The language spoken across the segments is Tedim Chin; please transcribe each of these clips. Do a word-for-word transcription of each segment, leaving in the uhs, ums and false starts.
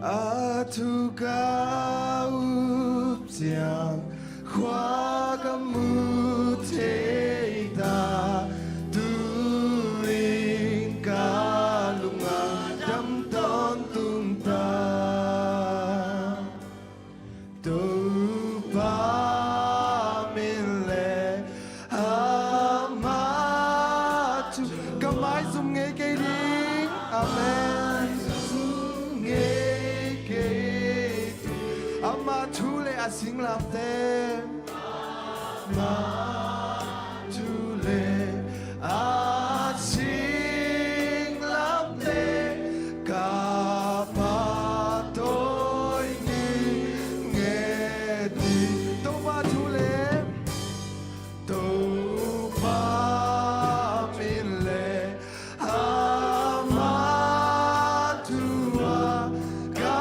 A thu ka up ciang khua ka mu thei ta, tu-in ka lungah dam tawntung ta. Topa min le ama thu, ka maizum ngei kei ding. Amen. Maizum ngei kei ding. Ama thu le a singlamteh. Ama thu le a singlamteh ka pahtawi ni nge ti. Topa thu le, Topa min le ama thu-ah ka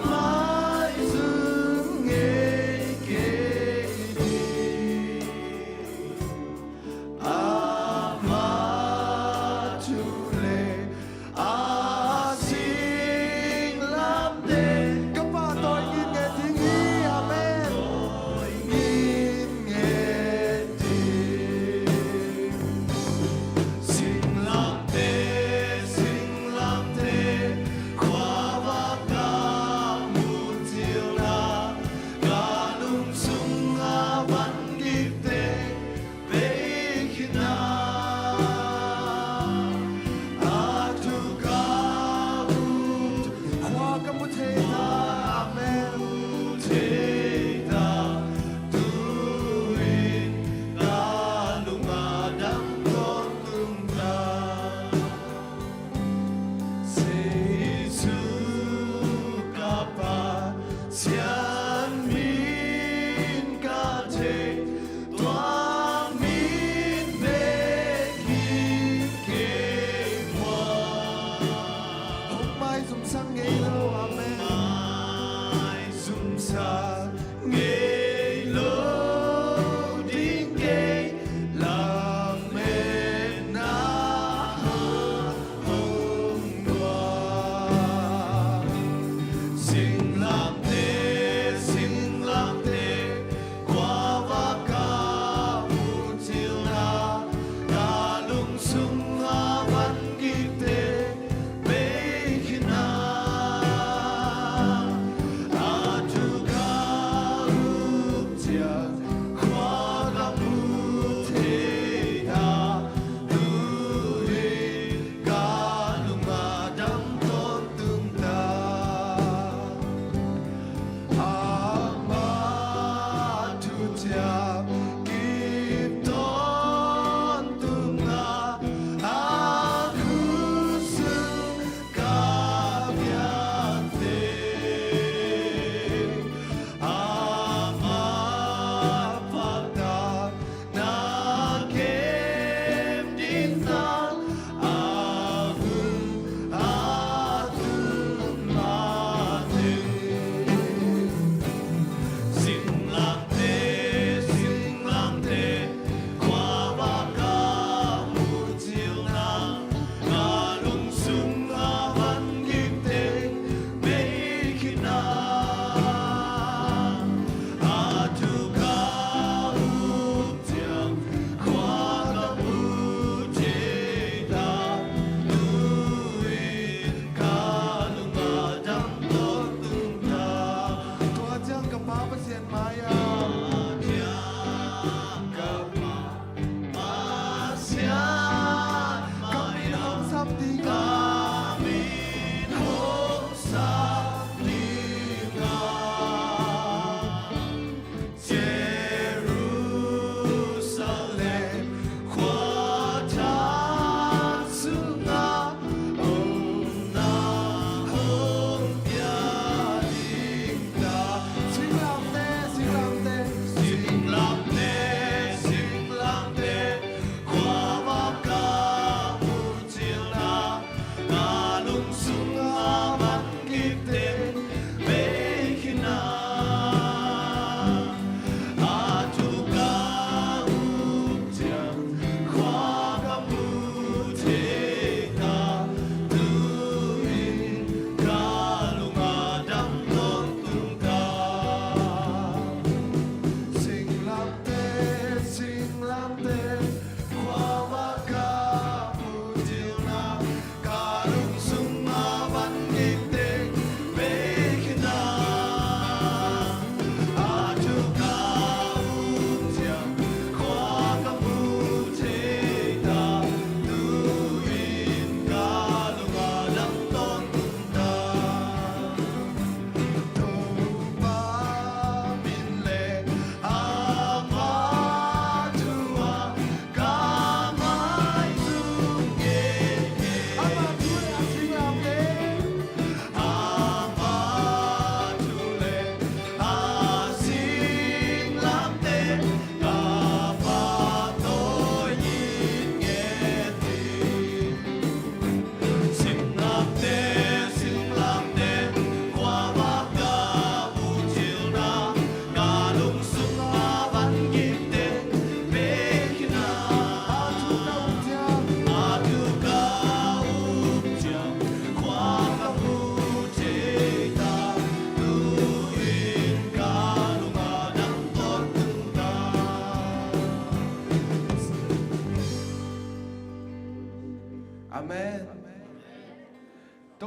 maizum ngei kei ding.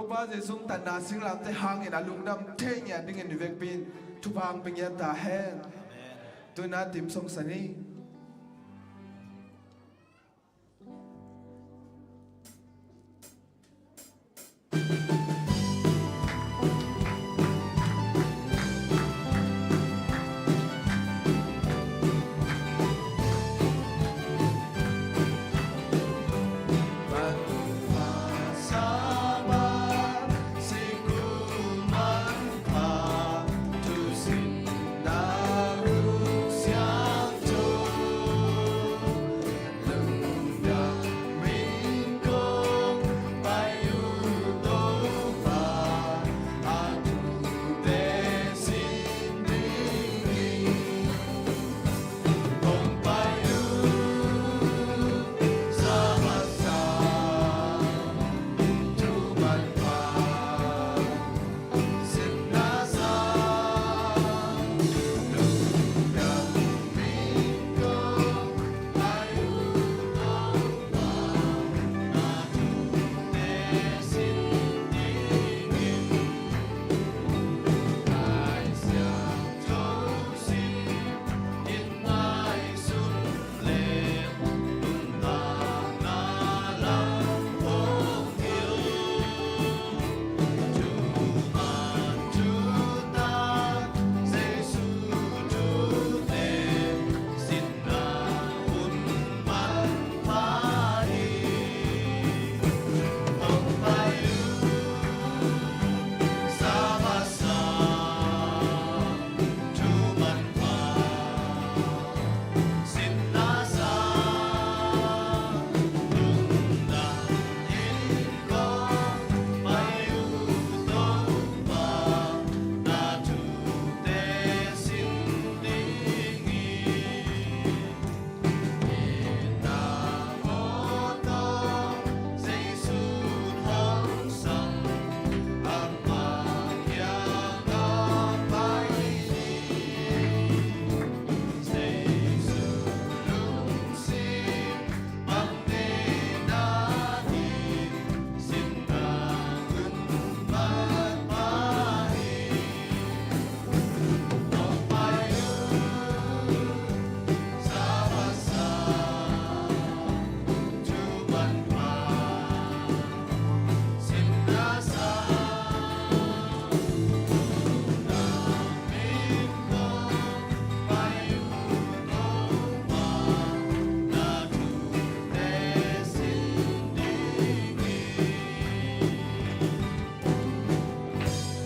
Pa Jesu tanna singlamteh hangin a lungdam thei ngiat dingin i vekpi in thupha hong pia ngiat ta hen. Amen. Tu-in ah Tim song sa ni.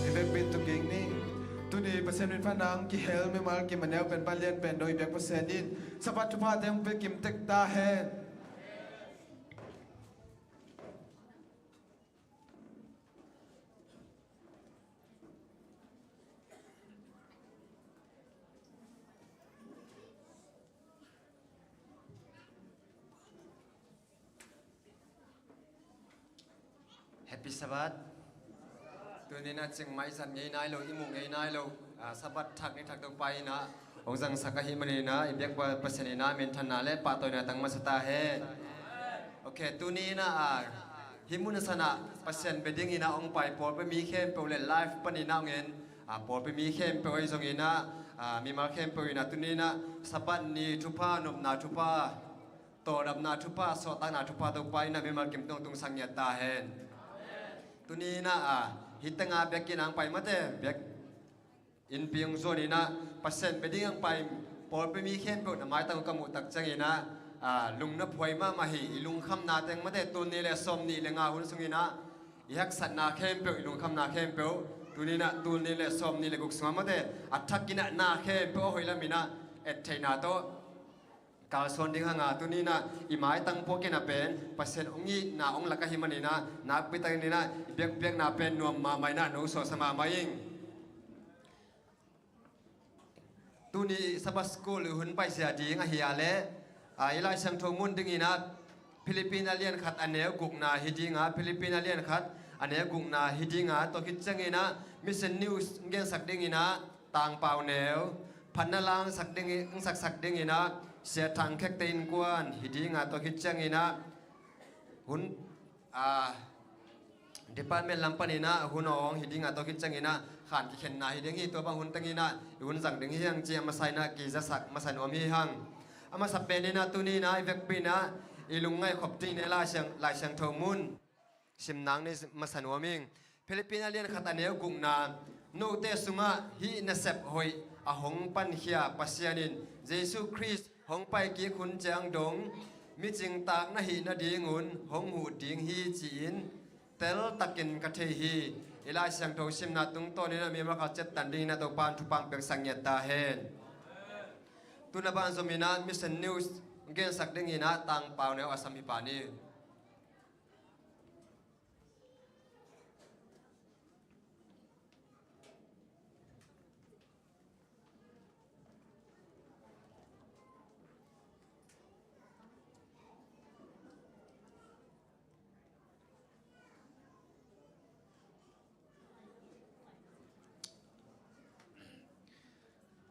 I vekpi in tun kik ni. Tuni Pasian min phatna hong kihel mimal kim a neu pen, a lian pen dong i biak Pasian in Sabbath thuphate hong pia kim tek ta hen. Happy Sabbath. Tuni-in ah Chiang Mai zat ngei nai lo, i muh ngei nai lo, ah, Sabbath thak ni thak Topa in ah hong zangsak ahih manin ah i biak Pa, Pasian in ah minthanna le pahtawina tang masa ta hen. Ok, tuni-in ah, ah, hih mun a san ah Pasian bia dingin ah hong pai pawlpi mi khempeuh le live panin ah hong en, ah, pawlpi mi khempeuh ahi zongin ah, ah, mimal khempeuh in ah tuni-in ah Sabbath ni thupha, nopna thupha, tawldamna thupha, suahtakna thupha Topa in ah mimal kim tungah tungsak ngiat ta hen. Tuni-in ah, ah, hih tengah biakinn ah hong pai mate, biak innpi hong zuan in ah, Pasian bia ding hong pai pawlpi mi khempeuh na maitang uh ka muh tak ciangin ah, ah, lung na phuai mahmah hi. I lungkhamna teng mate, tul nih le sawm nih le nga hun sungin ah i haksatna khempeuh, i lungkhamna khempeuh, tuni-in ah tul nih le sawm nih le guk sungah mate, a thak in ah na khempeuh a hoih lam in ah et theihna tawh kalsuan ding hang a, tuni-in ah i maitang puak in ah pen Pasian hong itna hong lak ahih manin ah nakpi takin ah i biakpiakna pen nuam mahmah in ah no suaksa mahmah ing. Tuni Sabbath School i hun paizia ding ahi a leh, ah, i Lai Siangtho mun dingin ah Philippi a lian khat a neu gukna hi ding a, Philippi a lian khat a neu gukna hi ding a, tua khit ciangin ah Mission News hong gensak dingin ah Tangpau Neu, phatna la hong sak ding, hong saksak dingin ah Sia Thang Khekte Innkuan hi ding a, tua khit ciangin ah hun, ah, Department lam paninah hun awng hi dingah tawh khit cianginah khan kikhenna hi ding hi. Tua bang hun tanginah i hun zang ding hi hang ci a masa inah kizasak masa nuam hi hang. A masa peninah tuninah i vekpinah i lungngaih khop ding ne Lai Siang, Lai Siangtho mun simnang ni masa nuam ing. Philippina lian khat a neu gukna, note sungah hih nasep hoih a hong pankhia Pasian in Jesu Khrist hong paikik hun ciang dong micing taak na hih nadingun hong huh ding hi ci-in teltakin ka thei hi. I Lai Siangtho simna tungtawnin a mimal khat ciattan dingin a Topan thupang peksak ngiat ta hen. Tuna banzominah Mission News gensak dinginah Tangpau Neu a sam hi pah ni.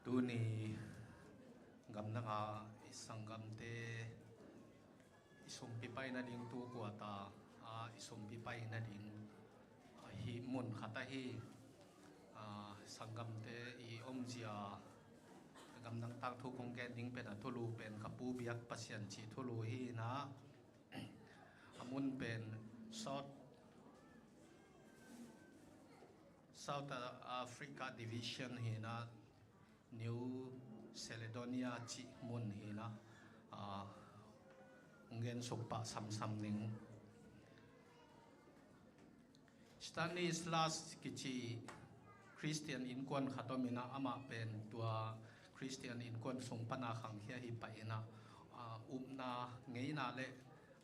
Tuni gamdanga i sanggamte i sumpi pai nading tu kuata a i sumpi pai nading ahi mun khat ahi. A, sanggamte i omzia gamdang tangthu kong gen ding pen a thulu pen ka pu biak Pasian cih thulu hi na. A mun pen South, South Africa Division hi na, New Caledonia cih mun hi na, a, hong gen suk pah samsam ning. Stanislas kici Khristian innkuan khat om inah amah pen tua Khristian innkuan sung pana khangkhia hi pah inah, a, upna ngeina le,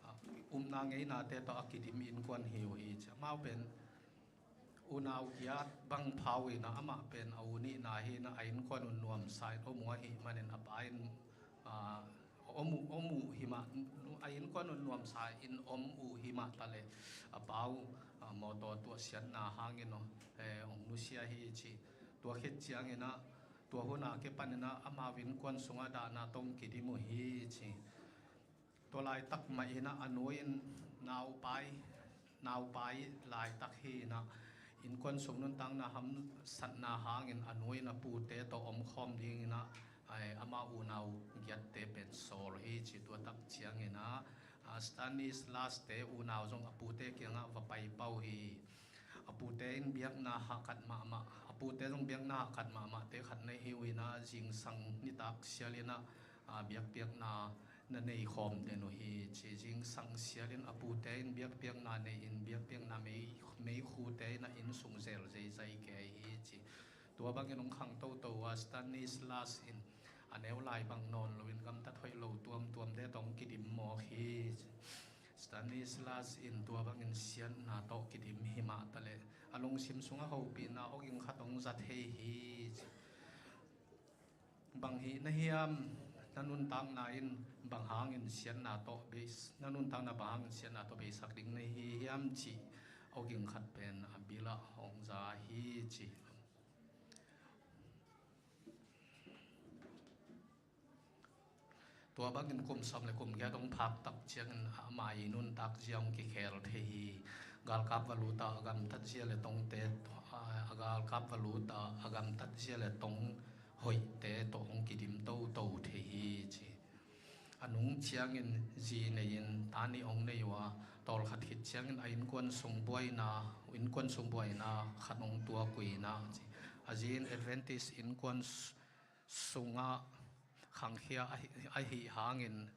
a, upna ngeinate tawh a kidim innkuan hi uh hi. Amau pen unau giat bang pha uh inah amah pen a u nihna hi inah a innkuan un nuamsa in om uh ahih manin a pa in, a, om uh, om uh hi mah, a innkuan un nuamsa in om uh hi mah taleh a pa uh, a, mawtaw tuahsiatna hangin, eh, hong nusia hi ci. Tua khit cianginah tua hunah kipaninah amau innkuan sungah dahna tawh hong kidim uh hi ci. Tua laitak mah inah a nu in naupai, naupai laitak hi inah innkuan sung nuntakna hamsatna hangin a nu in a pute tawh omkhawm dinginah, ai, amah unau giatte pen sawl hi ci. Tua tak cianginah, a, Stanislas te unau zong a pute kiangah va pai pah uh hi. A pute in biakna hahkat mahmah, a pute zong biakna hahkat mahmahte khat na hi uh inah zingsang nitak sial inah, a, biakpiakna na nei khawm den uh hi ci. Zingsang sialin a pute in biakpiakna nei in biakpiakna mei, meikhute in a innsung zel zeizai kei hi ci. Tua bangin hong khang toto uh a Stanislas in a neu lai bang nawn loin gamtat hoih lo tuamtuamte tawh hong kidim mawk hi ci. Stanislas in tua bangin siatna tawh kidim hi mah taleh a lungsim sungah hopihna awging khat hong za thei hi ci. Bang hih na hiam, na nuntakna in bang hangin siatna tawh beis, na nuntakna bang hangin siatna tawh beisak ding na hi hiam cih awging khat pen a bilah hong za hi ci. Tua bangin kum sawm le kum giat hong phak tak ciangin ama i nuntak zia hong kikhel thei hi. Galkap va lut a, a gamtat zia le tongte, a, a galkap va lut a, a gamtat zia le tong hoihte tawh hong kidim toto thei hi ci. A nung ciangin zi nei in ta nih hong nei uh a, tawlkhat khit ciangin a innkuan sung buaina, innkuan sung buaina khat hong tuak uh inah ci. A zi in Adventist innkuan s-, sungah khangkhia ahi, ahi hangin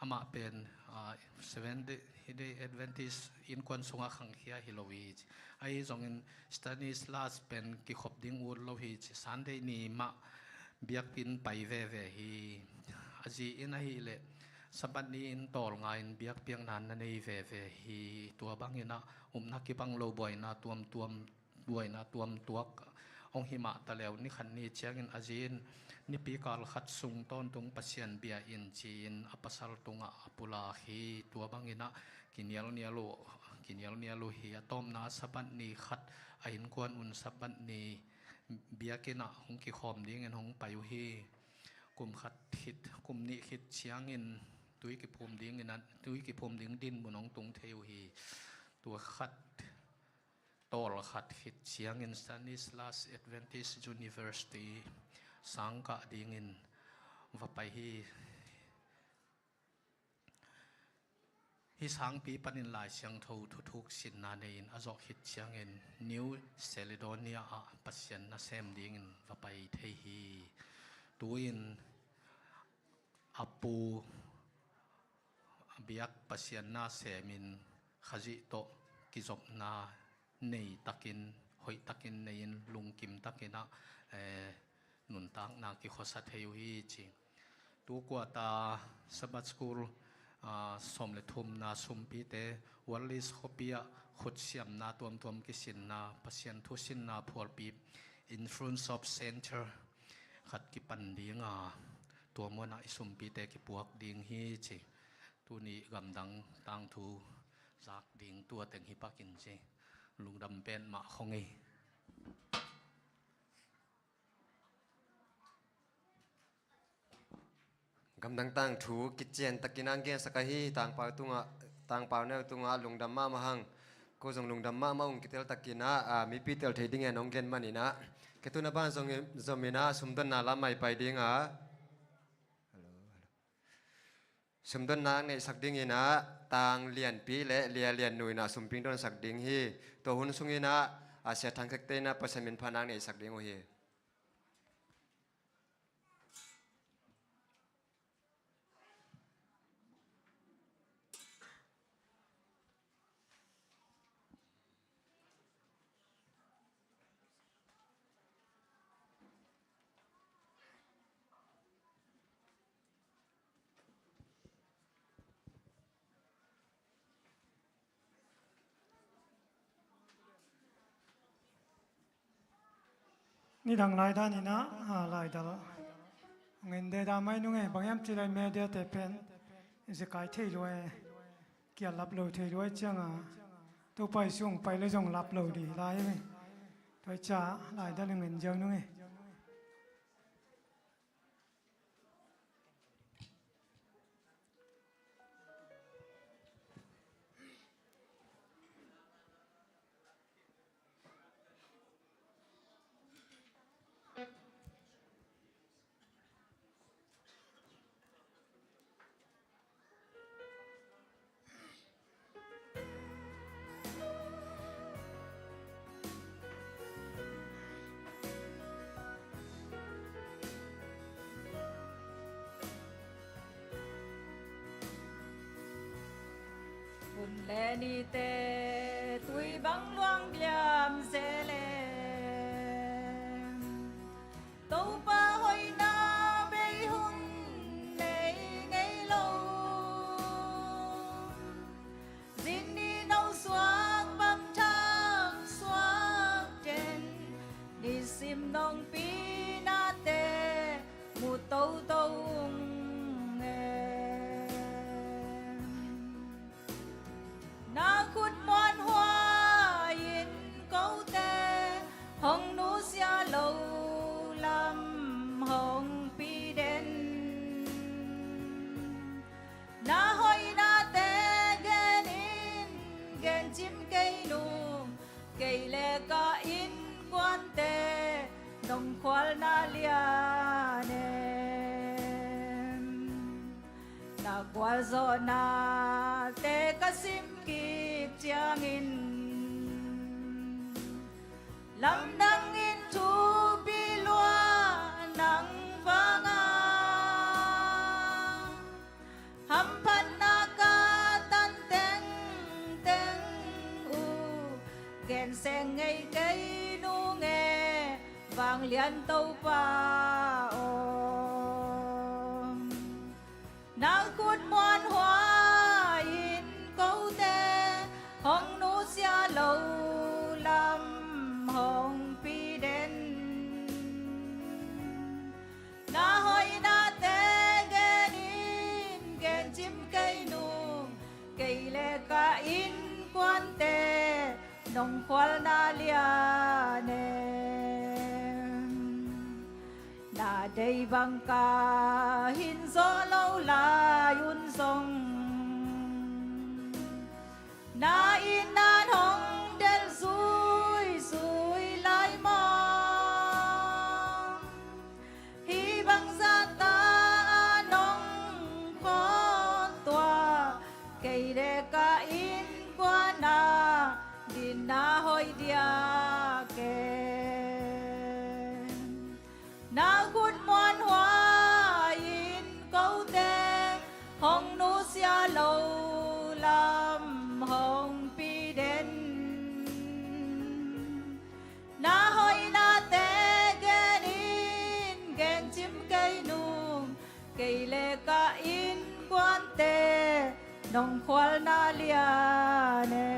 amah pen, a, Seventh Day, Day Adventist innkuan sungah khangkhia hi lo hi ci. Ahi zongin Stanislas pen kikhop ding ut lo hi ci. Sunday ni mah biakinn pai veve hi. A zi in ahileh Sabbath ni in tawlnga in biakpiakna na nei veve hi. Tua banginah upna kibang lo buaina tuamtuam buaina tuamtuak hong hi mah taleu, ni khat ni ciangin a zi in nipi kal khat sung tawntung Pasian bia in ci-in a pasal tungah a pulak hi. Tua banginah kinialnial uh, kinialnial uh hi. A tawpna Sabbath ni khat a innkuan un Sabbath ni biakinn ah hong kikhawm dingin hong pai uh hi. Kum khat khit, kum nih khit ciangin tui kiphum dingin a, tui kiphum ding dinmun hong tung thei uh hi. Tua khat khat khit ciangin Stanislas Adventist University sangkah dingin va pai hi. Hih sangpi panin Lai Siangtho thuthuk sinna nei-in a zawh khit ciangin New Caledonia ah Pasian nasem dingin va pai thei hi. Tu-in a pu a biak Pasian nasemin Khazih tawh kizopna nei takin, hoih takin nei-in lungkim takin ah, eh, nuntakna kikhuasa thei uh hi ci. Tu kuata Sabbath School, ah, sawm le thumna sumpite, Wallis khuapi ah khutsiamna tuamtuam kisinna, Pasian thu sinna phualpi, Influence of Center khat kipan ding a, tua munah i sumpite kipuak ding hi ci. Tuni gamdang tangthu zak ding tua teng hi pakin ci. Lungdam pen mah khong ei. Gamdang tangthu kician takin ang gensak ahi, tangpau tungah, tangpau neu tungah lungdam mahmah hang. Ko zong lungdam mahmah ung, kitel takin ah, ah, mipi tel thei dingin hong gen manin ah. Kei tu na ban zong, zom in ah, sumdonna lam ah i pai ding a. Hello, hello. Sumdonna ang neihsak dingin ah, Tang Lianpi le Lia Liannu in ah sumping donsak ding hi. Tua hun sungin ah, a Sia Thang Khekte in ah Pasian min phatna ang neihsak ding uh hi. Nidang lai dan in ah, a, laidal hong en deda mai nung e, bang hiam cih leh media te pen zekai thei lua e, kial lap lo thei lua e ciang a, Topa Jesu hong pai leh zong lap lo ding lai e. Tua ciang laidal hong en ziau nung e. Hun le nite tui bang luang diam se leng, Topa hoihna bei hun nei ngei lo. Zin ni no suak bang thak suak den, nisim nong pi nate mu toto ung e. Na khut muanhuai in kote hong nusia lo lam hong pi den. Na hoihnate genin gencim kei nung, kei le ka innkuante nong khualna lian e. Na gualzawhnate ka sim kik ciangin, lamdang in thupi lua nang vanga, hamphatna ka tan tengteng uh, genseng ngei kei nung e, Vanglian Topa aw. Na khut muanhuai in kote hong nusia lo lam hong pi den. Na hoihnate genin gencim kei nung, kei le ka innkuante nong khualna lian e. Na deih bang ka hin zawh lo lai un zong, na itna in hong delh zui Diakin na khut muanhuai in kote hong nusia lo lam hong piden. Na hoihnate genin gencim kei nung, kei le ka innkuante nong khualna lian e.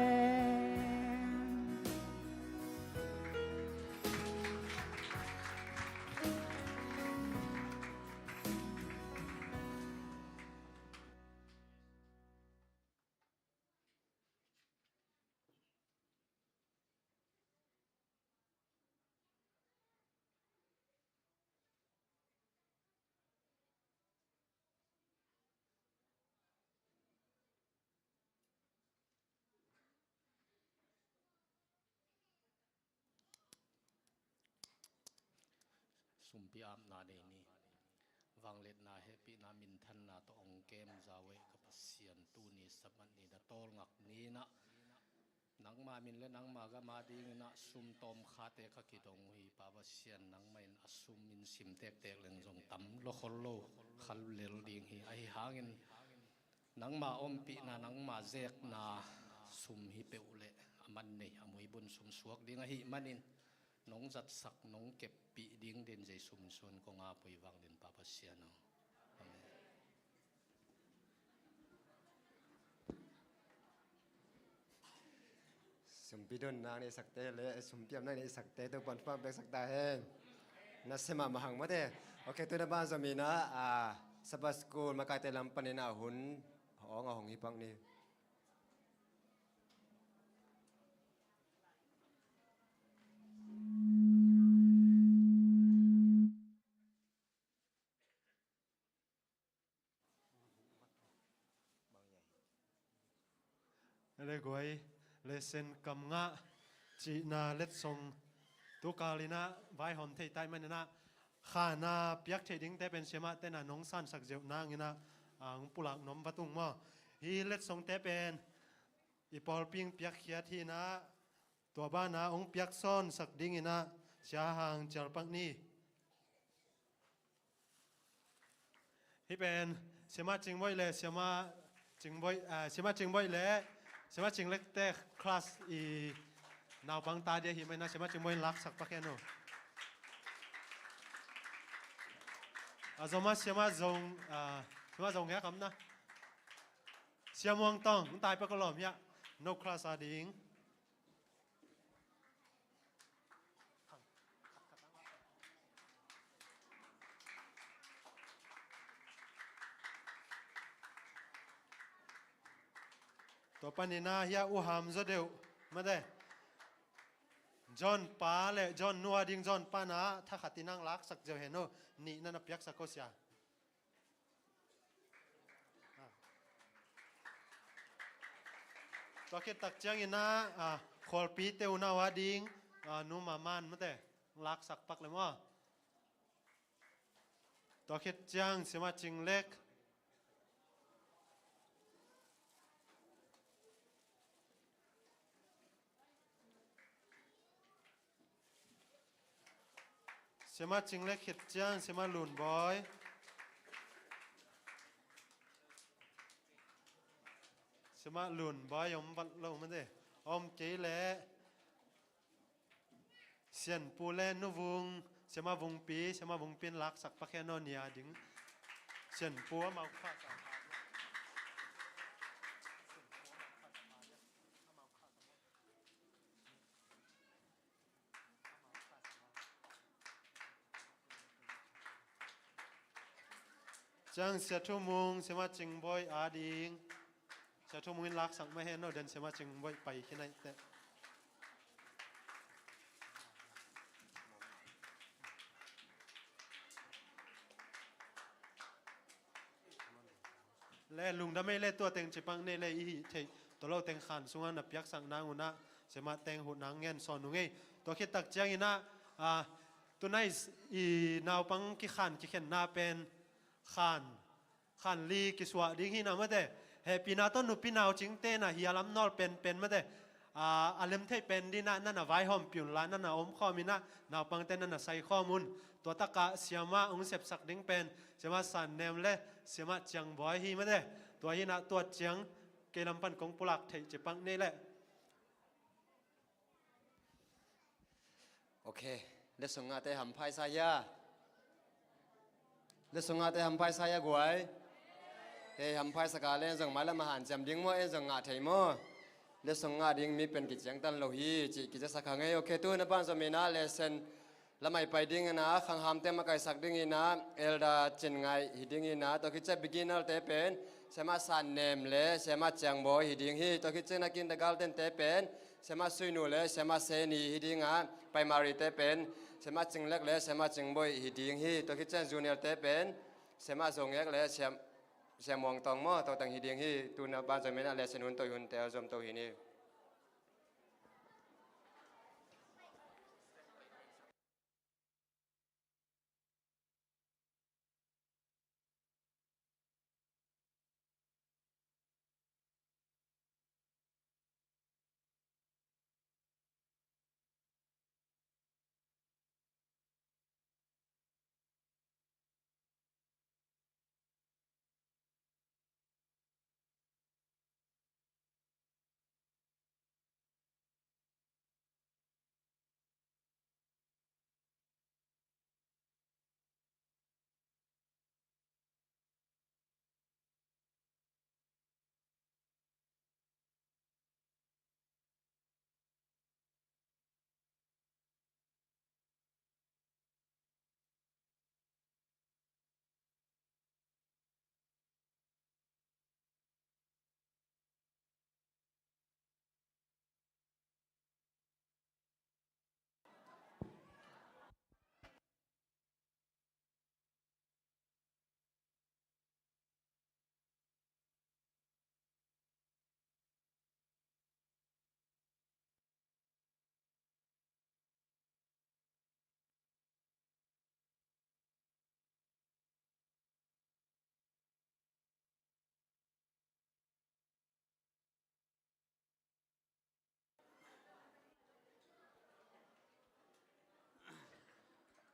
Sumpi apna nei ni. Vangliatna, hehpihna, minthanna tawh hong kem Yahweh ka Pasian, tuni Sabbath ni na tawlngak ni-in ah nangma min le nangma gam adingin ah sum tawmkhate ka kidong uh hi. Pa Pasian, nangmah in a sum in sim tektek leng zong tam lo khol lo kha lel ding hi. Ahi hangin nangma ompihna, nangma zekna sum hi peuh leh a man nei, a muibun sum suak ding ahih manin nong zatsak, nong keppih ding den Jesu min suang kong ap uh hi, vanglian Pa Pasian aw. Amen. Sumpi donna neihsakte le sumpi apna neihsakte Topa'n thupha piaksak ta hen. Nasia mahmah hang maw te. Ok, tu-in ah banzom in ah, ah, Sabbath School makaite lam panin ah hun hong a hong hi pak ni. Le guai, lesson kam ngah cihna letsong tu kal in ah vaihawm thei ta ahih manin ah khan a piak theih dingte pen siamahte in ah nong sansak ziau nangin ah, ah, hong pulak nuam vat ung maw. Hih letsongte pen i pawlpi in piakkhiat hi in ah, tua banah hong piaksawnsak dingin ah Sia Hang Cial Pak ni. Hih pen Siamah Cing Boih le Siamah Cing Boih, ah, Siamah Cing Boih le Siamah Cing Lekte class i naupang ta ding ahih manin ah Siamah Cing Boih in laksak pak hen uh. A zom ah Siamah Zong, ah, Siamah Zong nge kam na. Sia Muang Tong, hong tai pak lawm hiah. No class ading. Tua panin ah hiah U Ham Zaw Deuh mate. John pa le John nu ading John pa in ah thakhat in ah laksak ziau hen uh. Nihna na piaksak ko sia. Tua khit tak ciangin ah, ah, Khualpite unau ading, ah, Nu Ma Man mate, laksak pak le maw. Tua khit ciang Siamah Cing Lek. Siamah Cing Lek khit ciang Siamah Lun Bawi. Siamah Lun Bawi om vat lo mate. Om kei leh Sianpu le Nu Vung, Siamah Vungpi, Siamah Vungpi in laksak pak hen aw, ni ading. Sianpu amau kha sa. Ciang Sia Thu Mung, Siamah Cing Boih ading. Sia Thu Mung in laksak mah hen aw, den Siamah Cing Boih pai khin ahih teh. Le lungdam ei le, tua teng ci pak nei le, i hih theih tawh lo teng khan sungah na piaksak nang un ah, siamah teng huh nang ngen sawn ung ei. Tua khit tak ciangin ah, ah, tunai i naupang kikhan kikhenna pen khan, khan li kisuah ding hi na mate. Hehpihna tawh nupi nau cingte na hi a lam nawl penpen mate. a, a lem theih pen dingin ah na na vaihawm pih un la, na na om khawm in ah naupangte na na sai khawm un. Tua takah siamah hong sepsak ding pen Siamah San Nem le Siamah Ciang Bawi hi mate. Tua hi in ah tua ciang kei lam pan kong pulak theih ci pak ni leh. Ok. Lesson ngahte hampha i sa hia? Lesson ngahte hampha i sa hia guai? Hei, hampha i sak a leh en zong mailam ah hanciam ding maw, en zong ngah thei maw? Lesson ngah ding mi pen kiciangtan lo hi cih kiciasak hang ei. Ok, tu hun a pan zom in ah lesson lam ah i pai dingin ah khanghamte makaisak dingin ah Elder Cin Ngaih hi dingin ah, tua khit ciang beginner te pen Siamah San Nem le Siamah Ciang Bawi hi ding hi. Tua khit ciang ah kindergarten te pen Siamah Sui Nu le Siamah Se Ni hi ding a, primary te pen Siamah Cing Lek le Siamah Cing Bawi hi ding hi. Tua khit ciang junior te pen Siamah Zo Ngek le Siam, Siam Muang Tawng maw, tua teng hi ding hi. Tu hun a pan zom in ah lesson hun, tua hun te a zom to hi ni.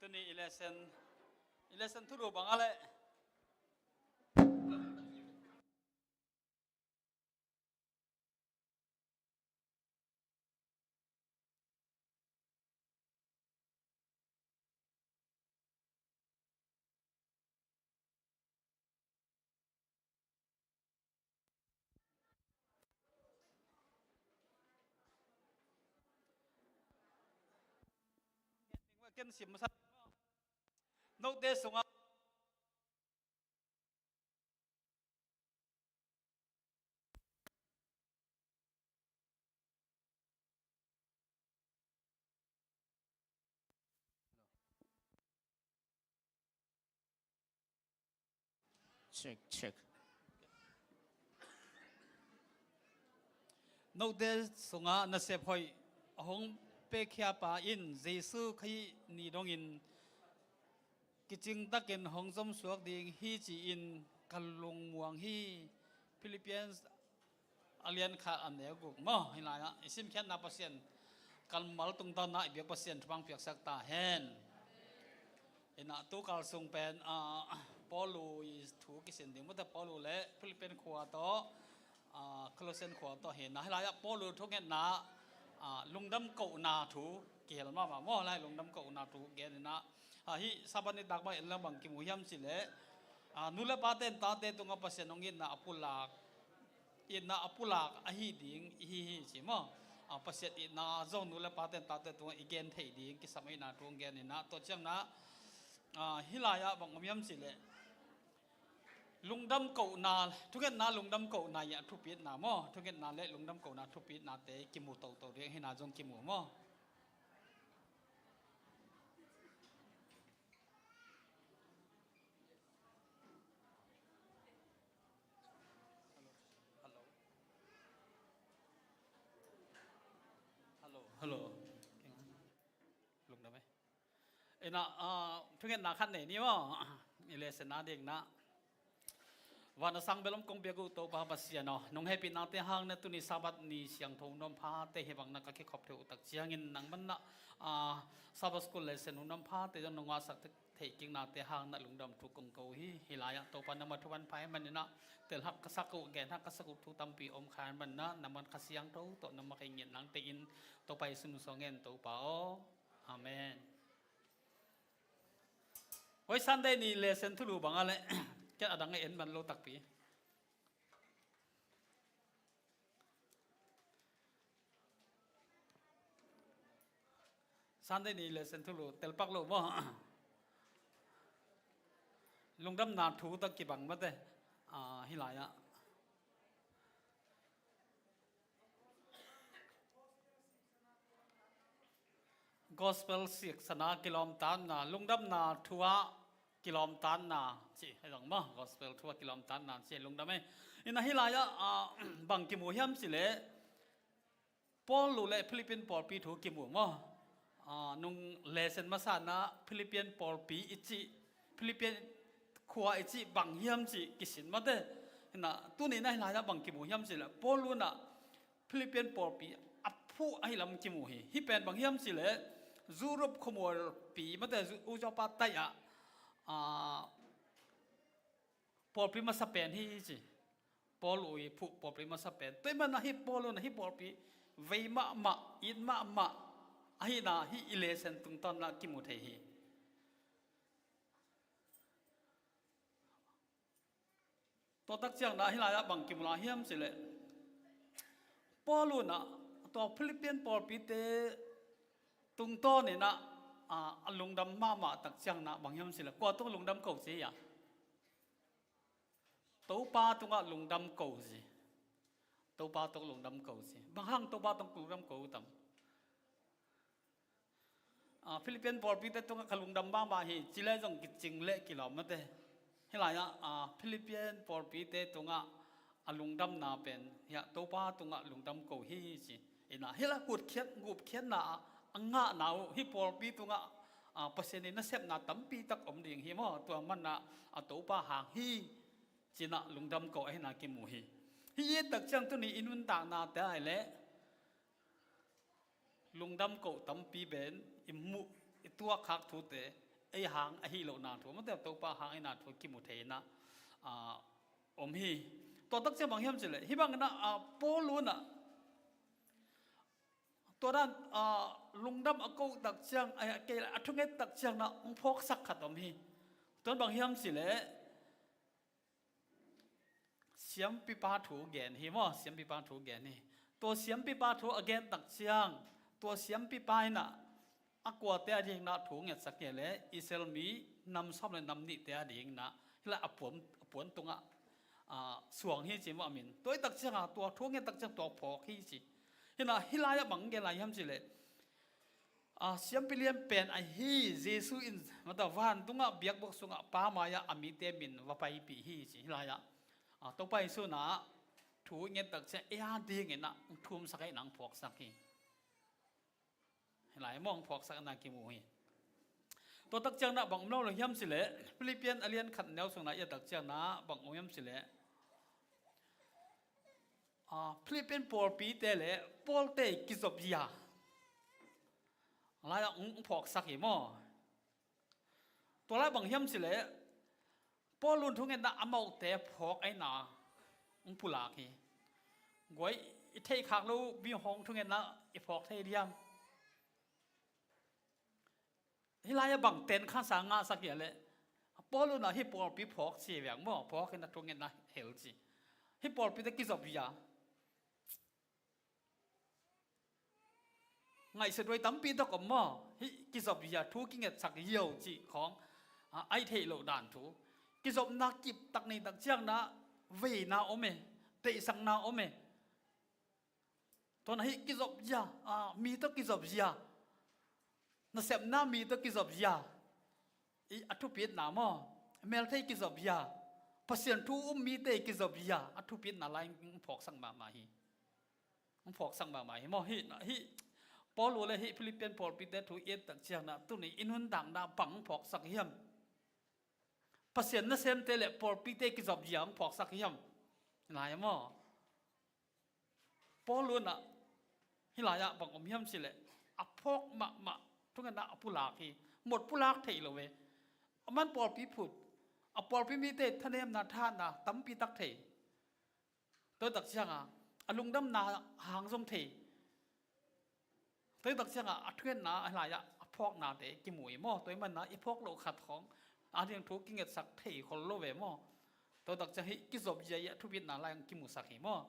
Tuni i lesson, i lesson thulu bang a leh. Ken sim masa. Note sungah Check, check. Note sungah nasep hoih a hong pekhia pa in Jesu Khrih ni dongin kicing takin hong zomsuak ding hi ci-in ka lungmuang hi. Philippians a lian khat a neu guk maw, hih lai-ah i simkhiatna Pasian kammal tungtawn ah i biak Pasian thupha piaksak ta hen. Inah tu kal sung pen, ah, Paulu i thu kisin ding mate, Paulu le Philippian khua tawh, ah, Colossian khua tawh hi inah, hih lai-ah Paulu thungetna, ah, lungdam kohna thu kihel mahmah maw, lai lungdam kohna thu gen inah, ah, hih Sabbath nitak bang en le bang kimu hiam cih leh, ah, nu le pate in tate tungah Pasian hong itna a pulak, itna a pulak ahi ding i hi hi ci maw. A, Pasian itna zong nu le pate in tate tungah i gen theih ding kisam ahihna thu gen inah, tua ciangna, a, hih lai-ah bang om hiam cih leh lungdam kohna, thungetna lungdam kohna i a thupitna maw, thungetna le lungdam kohna thupitnate kimu toto ding ahihna zong kimu maw. Hello. Hello. Hello. Lungdam e. Inah, ah, thungetna khat nei ni maw. I lesson a dingna. Van a sang bel om kong biak uh Topa Pasian aw, nong hehpih nate hang na tuni Sabbath ni siangtho hun om phate hi bang na ka kikhop thei uh tak ciangin nang man na, ah, Sabbath school lesson hun om phate zong nong ngahsak theih kik nate hang na lungdam thu kong ko hi. Hih lai-ah Topa nangmah thu van pha ahih manin ah tel hak ka sak uh, gen hak ka sak uh thu tampi om kha ahih manin ah nangmah Kha Siangtho tawh nangmah ka i ngiat nang tengin Topa Jesu min suang ngen Topa aw. Amen. Hoi Sunday ni lesson thulu bang a leh ken a dang a en man lo takpi. Sunday ni lesson thulu telpak lo maw? Lungdamna thu tak kibang mate. Ah, hih lai-ah Gospel siksana kilawmtatna, lungdamna thu-ah kilawmtatna cih hi zong maw, Gospel thu-ah kilawmtatna cih lungdam e. Ina hih lai-ah, ah, bang kimu hiam cih leh Paul lu le Philippian pawlpi thu kimu maw? Ah, nung lesson masana Philippian pawlpi i cih, Philippian khua i cih bang hiam cih kisin mate. Ina tuni na hih lai-ah bang kimu hiam cih leh Paul lu na Philippian pawlpi a phuh ahi lam kimu hi. Hih pen bang hiam cih leh Europe khuamualpi mate, Zu-, Uzopa tai-ah, ah, pawlpi masa pen hi ci. Paul ui phuh pawlpi masa pen. Tua ahih manin ah hih Paul un ah hih pawlpi vei mahmah, it mahmah ahihna hih i lesson tungtawn ah kimu thei hi. Tua tak ciangin ah hih lai-ah bang kimu lai hiam cih leh Paul un ah tua Philippian pawlpite tungtawnin ah, a, a lungdam mahmah tak ciangin ah bang hiam cih leh kua tung lungdam ko ci a? Topa tungah lungdam ko ci. Topa tung lungdam ko ci. Bang hang Topa tung lungdam ko tam? Ah, Philippian pawlpite tungah ka lungdam mahmah hi ci leh zong kicing leh kilawm mate. Hih lai-ah, ah, Philippian pawlpite tungah a lungdamna pen hiah Topa tungah lungdam ko hi ci. Ina hih lai-ah gutkhiat, gupkhiatna a ngahna uh hih pawlpi tungah, ah, Pasian in nasepna tampi tak om ding hi maw? Tua manin ah Topa hang hi ci-in ah lungdam ko ahihna kimu hi. Hih i et tak ciang tuni i nuntaknate ah leh lungdam ko tampi pen i muh i tuak khak thute, ei hang ahi lohna thu mate, Topa hang ahihna thu kimu thei-in ah, ah, om hi. Tua tak ciang bang hiam cih leh hih bangin ah, ah, Paul un ah tua dan, ah, lungdam a ko tak ciang, a, a thunget tak ciangin ah hong phawksak khat om hi. Tua bang hiam cih leh siampipa thu gen hi maw, siampipa thu gen hi. Tua siampipa thu a gen tak ciang tua siampipa in ah a kuate a dingin ah thu ngetsak hi leh Israel mi nam sawm le nam nihte a dingin ah hih lai-ah a puan, a puan tungah, ah, suang hi ci maw a min. Tua i tak ciangin ah tua thu nget tak ciang tua phawk hi ci. Hih lai-ah, hih lai-ah bang gen lai hiam cih leh, ah, siampi lian pen ahi Jesu in mata vantungah biakbuk sungah Pa mai-ah a mite min va paipih hi ci. Hih lai-ah, ah, Topa Jesu in ah thu i nget tak ciang ei a dingin ah hong thumsak ahihna hong phawksak hi. Hih lai-ah maw hong phawksak ahihna kimu hi. Tua tak ciangin ah bang om lo lo hiam cih leh Philippian a lian khat neu sungin ah i et tak ciangin ah bang om hiam cih leh, ah, Philippian pawlpite le Paul-te kizop zia lai-ah hong, hong phawksak hi maw? Tua lai bang hiam cih leh Paul un thungetna amaute phawk ahihna hong pulak hi. Guai, i theih khak lo mi hong thungetna i phawk thei diam? Hih lai-ah bang ten khansa ngahsak hiam leh Paul un ah hih pawlpi phawk ci veng maw, phawk in ah thungetna hel ci. Hih pawlpite kizop zia. Ngaihsut huai tampi tak om maw? Hih kizop zia, thu kingetsak ziau cih khawng, a, a theih loh dan thu. Kizopna kip tak nei tak ciangin ah veina om e, deihsakna om e. Tua ahih kizop zia, a, mi tawh kizop zia. Nasepna mi tawh kizop zia. I, a thupitna maw? Melthei kizop zia. Pasian thu um mite kizop zia. A thupitna lai hong phawksak mahmah hi. Hong phawksak mahmah hi maw? Hih, hih Paul le hih Philippian pawlpite thu i et tak ciangin ah tuni i nuntakna bang hong phawksak hiam? Pasian nasemte le pawlpite kizopzia hong phawksak hiam? Hi lai-ah maw? Paul in ah hih lai-ah bang om hiam cih leh a phawk mahmah thungetna a pulak hi. Mot pulak thei lo ve. Aman pawlpi phut, a pawlpi mite thanemna, thahatna tampi tak thei. Tua tak ciangah a lungdamna hang zong thei. Tua tak ciangah a thungetna, a lai-ah a phawknate kimu hi maw? Tua ahih manin ah i phawk loh khat khawng a ding thu kingetsak thei khol lo ve maw? Tua tak ciang hih kizopzia i a thupitna lai-ah kimusak hi maw?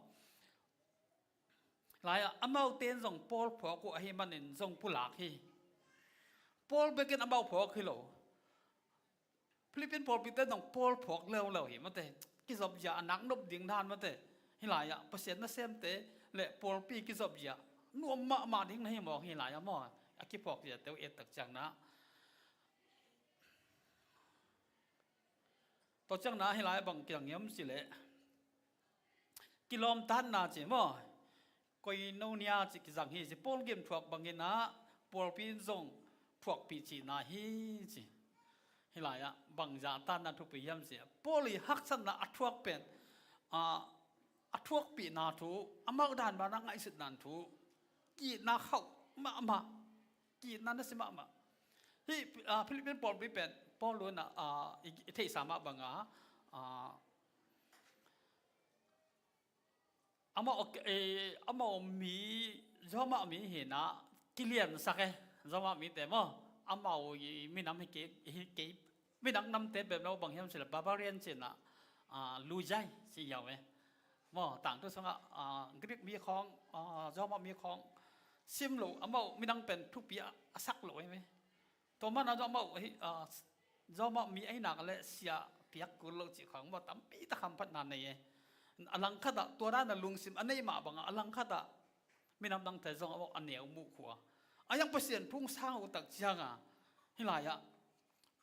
Lai-ah amaute in zong Paul phawk uh ahih manin zong pulak hi. Paul bekin amau phawk hi lo. Philippine pawlpite zong Paul phawk leuleu hi mate. Kizopzia a nak nop ding dan mate. Hih lai-ah Pasian nasemte le pawlpi kizopzia nuam mahmah ding na hi mawk hih lai-ah maw? A kiphawkziate uh et tak ciangin ah. Tua ciangin ah hih lai-ah bang kizang hiam cih leh kilawmtatna ci maw? Koinonia ci kizang hi ci. Paul gimthuak bangin ah pawlpi in zong thuakpih cihna hi ci. Hih lai-ah bang zahtakna thupi hiam ci. Paul i haksatna a thuak pen, a, a thuakpihna thu, amau dan banah ngaihsutna thu, ki-itna khauh mahmah, ki-itna na si mahmah. Hih, a, Philippine pawlpi pen Paul in ah, a, i, i theihsa mah bangah, a, amau, eh, amau mi, Roma mi hi-in ah kiliansak e, Roma mite maw? Amau i minam hi kei, hi kei, minam namte bek lo, bang hiam cih leh barbarian ci-in ah, ah, luizai ci hiau e. Maw, tangthu sungah, ah, Greek mi khawng, ah, Roma mi khawng sim lo, amau minam pen thupi a, a sak lo e. Tua manin ah Roma hi, ah, Roma mi ahih nak leh sia piak kul lo cih khawng maw, tampi tak hamphatna nei e. A langkhat ah tua dan a lungsim a neih mah bangah a langkhat ah minam dangte zong a, a neu muh khua. A hiang Pasian thu hong sang uh tak ciangin ah hih lai-ah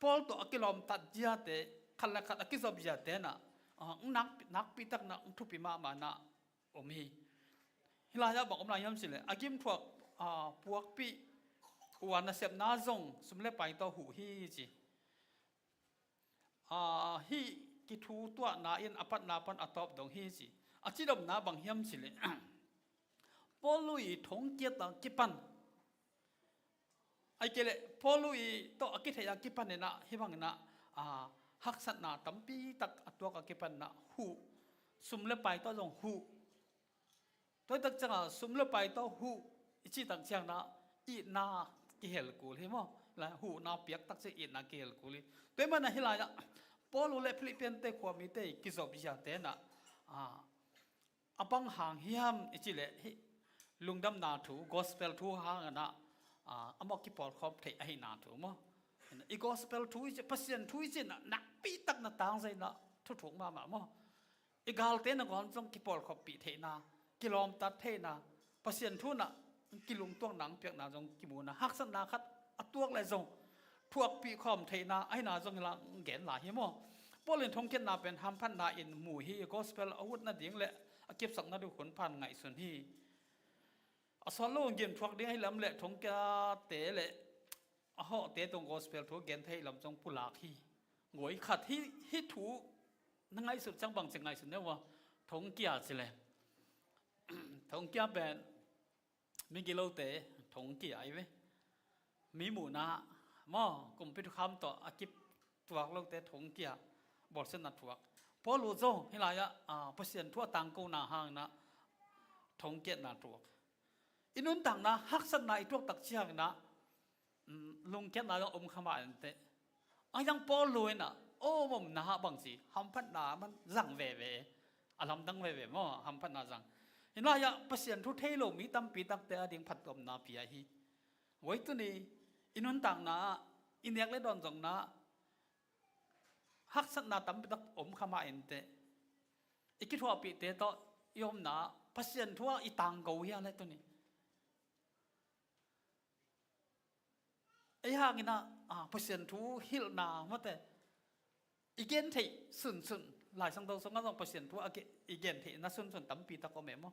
Paul tawh a kilawmtat ziate, khat le khat a kizop ziate in ah, ah, nak, nakpi takin ah thupi mahmah in ah om hi. Hih lai-ah bang om lai hiam cih leh a gimthuak, aa, puakpih uh a, nasepna zong sum le pai tawh huh hi ci. Aa, hih kithutuahna in a patna pan a tawp dong hi ci. A cidamna bang hiam cih leh Paul i thongkiat a kipan Ahih kei leh Paul i tawh a kitheih a kipan in ah hih bangin ah, aa, haksatna tampi tak a tuak a kipan in ah huh, sum le pai tawh zong huh. Tua hi tak ciangin sum le pai tawh huh i cih tak ciangin ah itna kihel kul hi maw? Lai huhna piak tak ciang itna kihel kul hi. Tua ahih manin ah hih lai-ah Paul le Philippian te khuamite kizop ziate in ah, aa, a bang hang hiam i cih leh hih lungdamna thu, gospel thu hangin ah, aa, amau kipawlkhawm theih ahihna thu maw? I gospel thu i cih, Pasian thu i cih in ah nakpi tak na tangzai in ah thuthuk mahmah maw? I galte nangawn zong kipawlkhawmpih theihna, kilawmtat theihna, Pasian thu in ah kilungtuakna hong piakna zong kimu in ah haksatna khat a tuak leh zong thuakpih khawm theihna ahihna zong hi lai-in gen lai hi maw? Paul in thongkiatna pen hamphatna in mu hi. Gospel a ut nading le a kipsak nading hun pan ngaihsun hi. A sawt lo gimthuak ding ahih lam le thongkiate le a hawhte tung gospel thu gen theih lam zong pulak hi. Guai khat hih, hih thu na ngaihsut ciang bang ci ngaihsun ne uh a, thongkia ci leh. Thongkia pen migilote thongkia ahi ve. Mi muhna maw, kumpi thukham tawh a kituak lote thongkia, bawlsiatna thuak. Paul uh zong hih lai-ah, aa, Pasian thu a tangkona hangin ah thongkiatna thuak. I nuntakna haksatna i tuak tak ciangin ah, um, lungkiatna zong om kha mah inteh. A hiang Paul in ah, aw, om na hah bang ci, hamphatna man zang veve. A lamdang veve maw, hamphatna zang. Hih lai-ah Pasian thu thei lo mi tampi takte a ding phattuamna pia hi. Voi tuni, i nuntakna ah, i nek le dawn zonna ah, haksatna tampi tak om kha mah inteh. I kithuahpihte tawh i omna ah Pasian thu ah i tangko hi a leh tuni. Ei hangin ah, ah, Pasian thu hilhna mate i gen theih sunsun, Lai Siangtho sungah zong Pasian thu a ge-, i gen theihna sunsun tampi tak om e maw?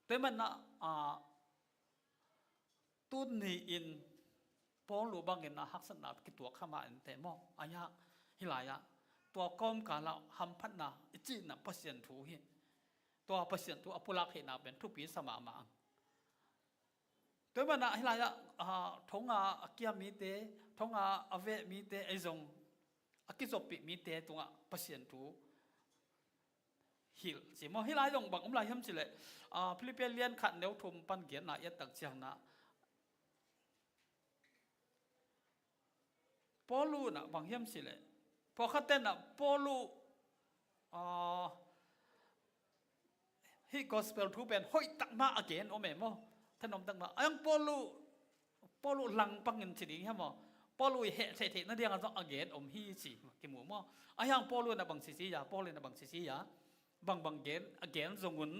Tua ahih manin ah, ah, tuni in Paul uh bangin ah haksatna kituak kha mah inteh maw? A hiang hih lai-ah Tua kawmkalah hamphatna i cihna Pasian thu hi. Tua Pasian thu a pulak hihna pen thupi sa mahmah ang. Tua hi manah hih lai-ah, ah, thonga a kia mite, thonga a veh mite ei zong a kizoppih mite tungah Pasian thu hilh ci maw. Hih lai zong bang om lai hiam cileh, ah, Philippi lian khat neu thum pan giatna i et tak ciangin ah Paul unah bang hiam cileh, pawlkhat tenah Paul uh, ah, hih gospel thu pen hoihtak mah a gen om e maw? Thanuamtak mah. A hiang Paul uh, Paul uh langpangin ci ding hiam maw? Paul uh i heh theihtheih nadingah zong a gen om hi ci kimu maw? A hiang Paul unah bang cici a, Paul unah bang cici a, bangbang gen, a gen zongun,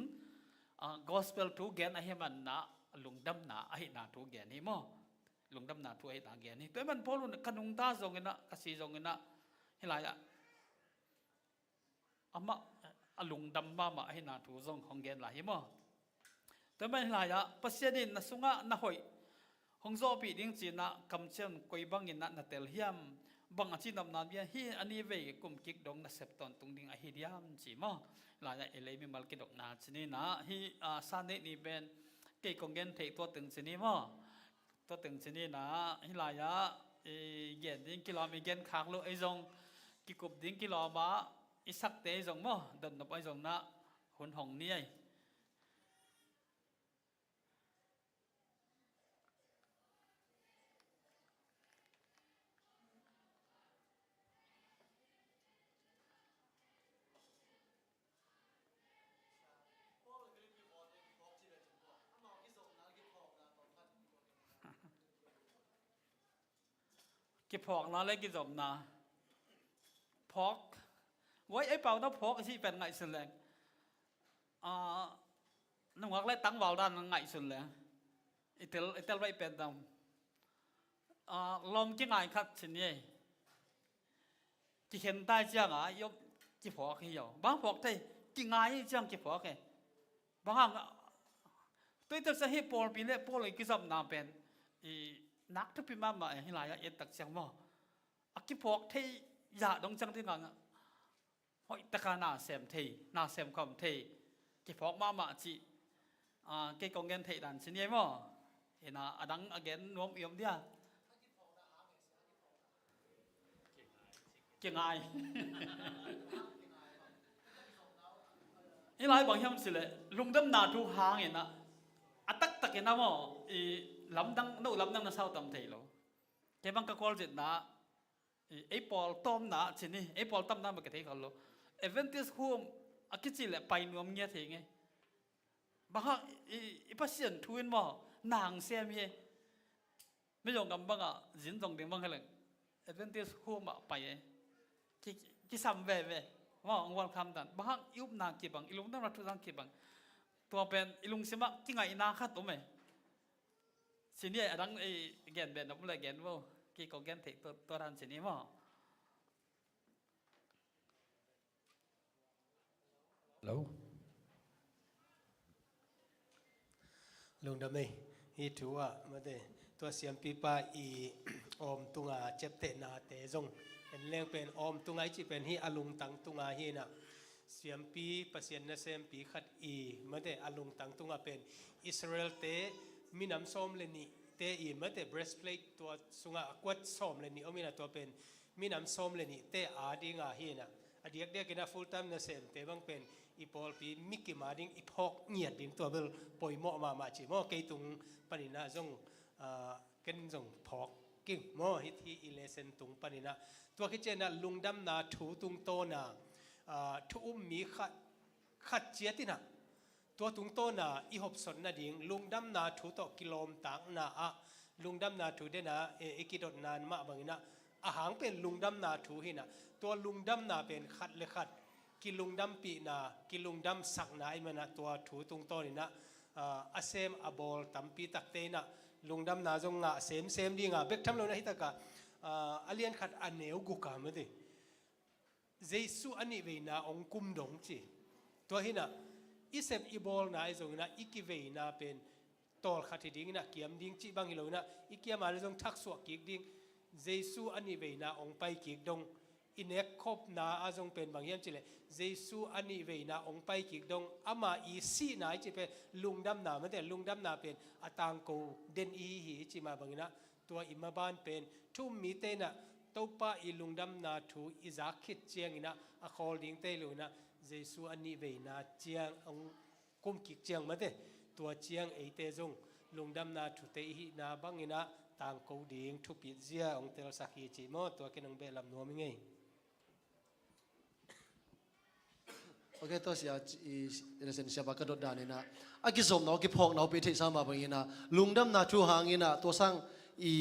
ah, gospel thu gen ahih manah lungdamna ahihna thu gen hi maw? Lungdamna thu ahihna gen hi. Tua hi man Paul unah ka nungta zonginah, ka si zonginah, hih lai-ah amah a lungdam mahmah ahihna thu zong hong gen lai hi maw? Tua hi man hih lai-ah Pasian in na sungah na hoih hong zawhpih ding cinah kamciam koi banginah na tel hiam? Bang a cihnopna bia hi a ni vei kum kik dong na sep tawntung ding ahi diam ci maw? Hih lai-ah i lei mimal kidokna cininah hih, ah, Sunday ni pen kei kong gen theih tua teng cini maw? Tua teng cininah hih lai-ah i gen ding kilawm, i gen khak loh ei zong kikup ding kilawm ah i sakte ei zong maw, dotnop ei zong nah hun hong ni ei. Kiphawkna le kizopna. Phawk. Guai ei pau na phawk i cih pen ngaihsun leng. Ah, nungak le tangval dan ngaihsun leng. I tel, i tel baih pen dam. Ah, lawm kingai khat cin ei. Kikhen tai ciangah i om kiphawk hi o. Bang phawk thei, kingai hi ciang kiphawk hi. Bang hang, tuite sa hi pawlpi le pawl i kizopna pen i nak thupi mahmah e, hih lai-ah i et tak ciang maw? A kiphawk thei zah dong ciang dingah hoihtaka na sem thei, na sem khawm thei, kiphawk mahmah cih, ah, kei kong gen theih dan cin ei maw? Ina a dang a gen nuam i om dia. Kingai. Hih lai bang hiam cileh lungdamna thu hanginah a taktakinah maw, i lamdang, no lamdang na sau tam thei lo. Kei bang ka kawlzitna, i, ei pawl tawmna cin hi, ei pawl tamna mah ka thei khol lo. Adventist home a kici le pai nuam ngiat hi ngei. Bang hang i, i Pasian thu in maw, nang sem hi. Mi zong gam bangah zin zong ding bang hi leng Adventist home ah pai e. Ki, kisam veve. Maw, ang welcome dan. Bang hang i upna kibang, i lungdamna thu zang kibang. Tua pen i lungsimah kingaihna khat om e. Cini a dang ei gen ben om le gen vo. Kei ko gen theih tua, tua dan cini maw. Lo. Lungdam ei. Hi thu ah mate. Tua siampipa i awm tunga ciaptehnate zong en leng pen awm tunga i cih pen hi a lungtang tunga hi na. Siampi Pasian nasempi khat i mate a lungtang tunga pen Israel te minam sawm le nih te i mate breastplate tua sunga a kuat sawm le nih om ina tua pen minam sawm le nih te a dinga hi ina a diakdiak ina full time nasemte bang pen i pawlpi mikim a ding i phawk ngiat ding tua bel poimawh mahmah ci maw kei tung panina zong, ah, ken zong phawk king maw hit hi i lesson tung panina. Tua khit ciana lungdamna thu tungtawna, ah, thu um mi khat, khat ciat ina. Tua tungtawna i hopsot nading, lungdamna thu tawh kilawmtakna ah, lungdamna thu dena, e, i kidotna mah bangina, a hang pen lungdamna thu hina. Tua lungdamna pen khat le khat, kilungdampihna, kilungdamsakna i mana tua thu tungtawnina, ah, a sem a bawl tampi takte ina, lungdamna zong ngah semsem dinga, bek tham lona hitaka, ah, a lian khat a neu guka mati. Jesu a nih veina ong kum dong ci. Tua hina, i sep i bawlna i zongina, i kiveina pen tawlkhat hi dingina, kiam ding cih bang hi lona, i kiama le zong thaksuah kik ding. Jesu a nih veina ong pai kik dong. i nekkhopna ah zong pen bang hiam cih leh Jesu a nih veina hong pai kik dong, ama i sihna i cih pen lungdamna mate, lungdamna pen a tangko den i hi hi i cih mah bangin ah, tua i maban pen thu-um mite in ah Topa i lungdamna thu i zak khit ciangin ah a khawl dingte hi lo in ah, Jesu a nih veina ciang hong kum kik ciang mate, tua ciang eite zong lungdamna thute i hihna bangin ah tangko ding thupit zia hong telsak hi cih maw, tua ken hong behlap nuam ing ei. Ok, tua sia, i, i lesen sia pa ka dot dan in ah, a kizopna uh, a kiphawkna uh pia theihsa mah bangin ah, lungdamna thu hangin ah tua sang i,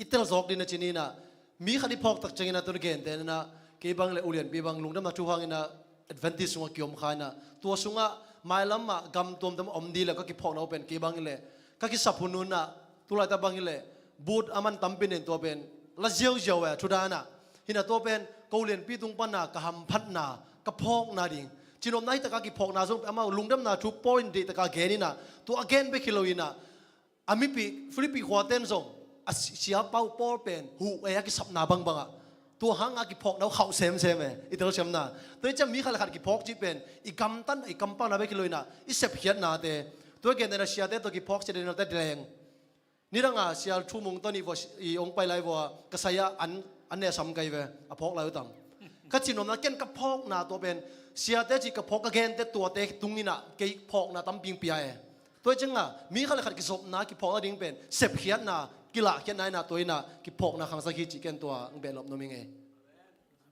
i telzawk ding na ci ni in ah, mi khat i phawk tak ciangin ah, tun a gente in ah, kei bang le ulianpi bang lungdamna thu hangin ah Adventist sungah kiom kha in ah, tua sungah mailam ah gam tuamtuam om ding le ka kiphawkna uh pen kei bang le ka kisap hun un ah, tulaitak bang hi leh, but a man tampi nen tua pen la ziauziau e, thu dan ah. Hi in ah tua pen ko lianpi tung pan ah ka hamphatna, ka phawkna ding, cinopna hi tak a kiphawkna zong, amau lungdamna thu Paul in deih tak a gen in ah, tua a gen bek hi lo in ah, a mipi Philippi khuate in zong a si-, sia pa uh Paul pen huh e, a kisapna bangbang ah. Tua hang a kiphawkna uh khauh semsem e, i telsiamna. Tua hi ciang mi khat le khat kiphawk cih pen i gamtatna, i kampakna bek hi lo in ah, i sepkhiatnate. Tua gentehna siate tawh kiphawk, sia Daniel-te leng. Nidang a sia Thu Mung tawh nih vua i hong pai lai vua, ka sai ah an, an ne sam kai ve, a phawk lai uh tam. Ka cinopna, ken ka phawkna tua pen, siate cih ka phawk, ka gente tuate tung in ah kei phawkna tampi hong pia e. Tua hi ciang a, mi khat le khat kizopna, kiphawkna ding pen sepkhiatna, kilahkhiatna in ah, tua in ah kiphawkna khangsak hi cih ken tua hong behlap nuam ing ei.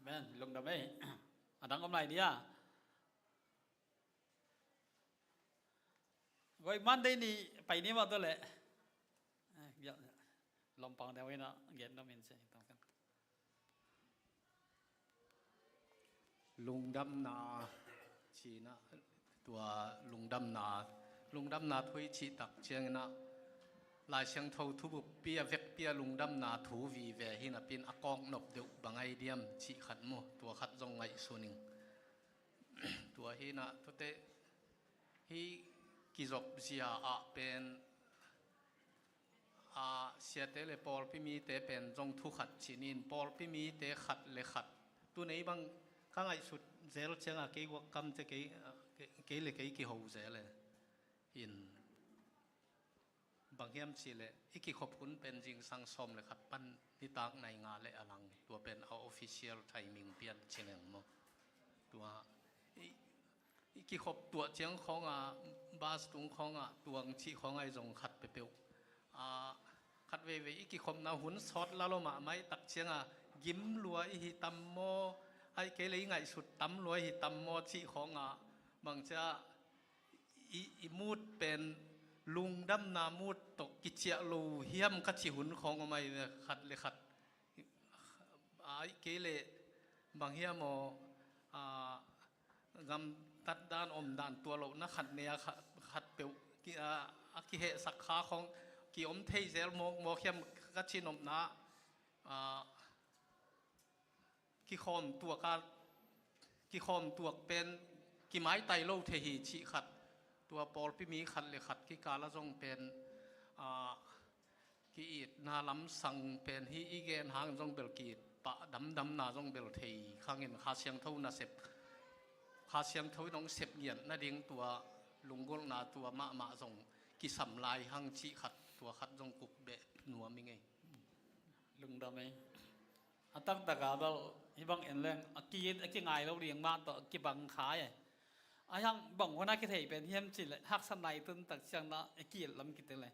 Amen. Lungdam ei. A dang om lai dia. Goi Monday ni pai ni mah tua leh. Eh, ya, Lompang deuh in ah gen nuam ing ci. Lungdamna ci-in ah, tua lungdamna, lungdamna thu i cih tak ciangin ah, Lai Siangtho thubuppi a vekpi a lungdamna thu vive hi napi-in a kawknop deuh bang ai diam cih khat maw, tua khat zong ngaihsun ing. Tua hi in ah, tuate hih kizop zia ah pen, a, siate le pawlpi mite pen zong thu khat ci-in, pawlpi mite khat le khat. Tu-in ei bang ka ngaihsut zel ciang a, kei guak kam ci-a kei, kei, kei le kei kiho zel e. In. Bang hiam cih leh, i kikhop hun pen zingsang sawm le khat pan nitak nai nga le a lang, tua pen a official timing pian ci leng maw. Tua, i, i kikhop tuah ciang khawng a, bus tung khawng a, tuang cih khawng ai zong khat peuhpeuh. A, khat veivei i kikhopna hun sawt la lo mahmah i tak ciang a, gim lua i hi tam maw, ai kei le i ngaihsut tam lua i hi tam maw cih khawng a, bang ci-a, i, i mood pen lungdamna mood tawh kiciah lo hiam ka cih hun khawng om ai ve, khat le khat. Ai kei le bang hiam aw, a, gamtat dan om dan tua lohna khat nei a kha-, khat peuh ki, a, a kihehsak kha khawng ki om thei zel mawkmawk hiam ka cih nopna, a, kikhawm tuak a, kikhawm tuak pen kimaitai lo thei hi cih khat, tua pawlpi mi khat le khat kikal ah zong pen, a, ki-itna lamsang pen hi i gen hang zong bel ki-it pah damdamna zong bel thei khangin Kha Siangtho nasep, Kha Siangtho in hong sep ngiat nading tua lunggulhna tua mahmah zong kisam lai hang cih khat, tua khat zong kuk beh nuam ing ei. Lungdam ei. A taktak a bel hih bang en leng a ki, a kingai lo ding mah tawh kibang kha e. A hiang bang hun a kithei pen hiam cih leh haksatna i tun tak ciang na a ki-it lam kitel e.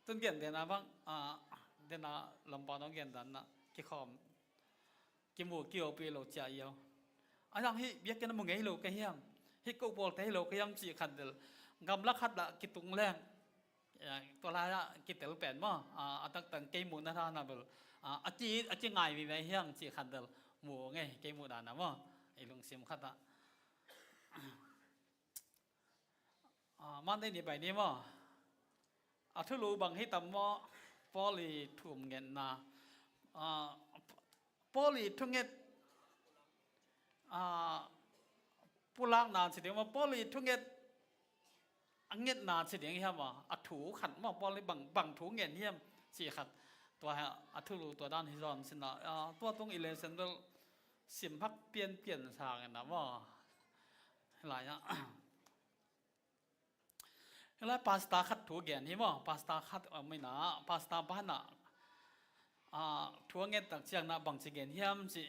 Tun gen den a bang, a, den a Lampa nong gen dan na kikhawm, kimu kiopih lo cia i aw. A hiang hih biakinn a mu ngei lo ka hiam, hih ko pawlte hi lo ka hiam cih khat del gamla khat dah kitung leng. Ya, tua lai-ah kitel pen maw, a, a taktak kei muhna hana bel, a, a ki, a kingai mi ve hiang cih khat del mu ngei, kei muh dana maw, i lungsim khat ah. A, Monday ni pai ni maw, a thulu bang hi tam maw, Paul i thu-um ngetna, a, Paul i thunget, a, pulakna ci ding maw, Paul i thunget a ngetna ci ding hiam a, a thu khat maw, Paul i bang, bang thu ngen hiam cih khat. Tua hi a thulu tua dan hi zaw sin a, a, tua tung i lesen bel Simhak pianpian sang in a maw. Hilai ah, hilai pastor khat thu gen hi maw. Pastor khat om in a, pastor pa in a, a, thu a nget tak ciang in a bangci gen hiam cih,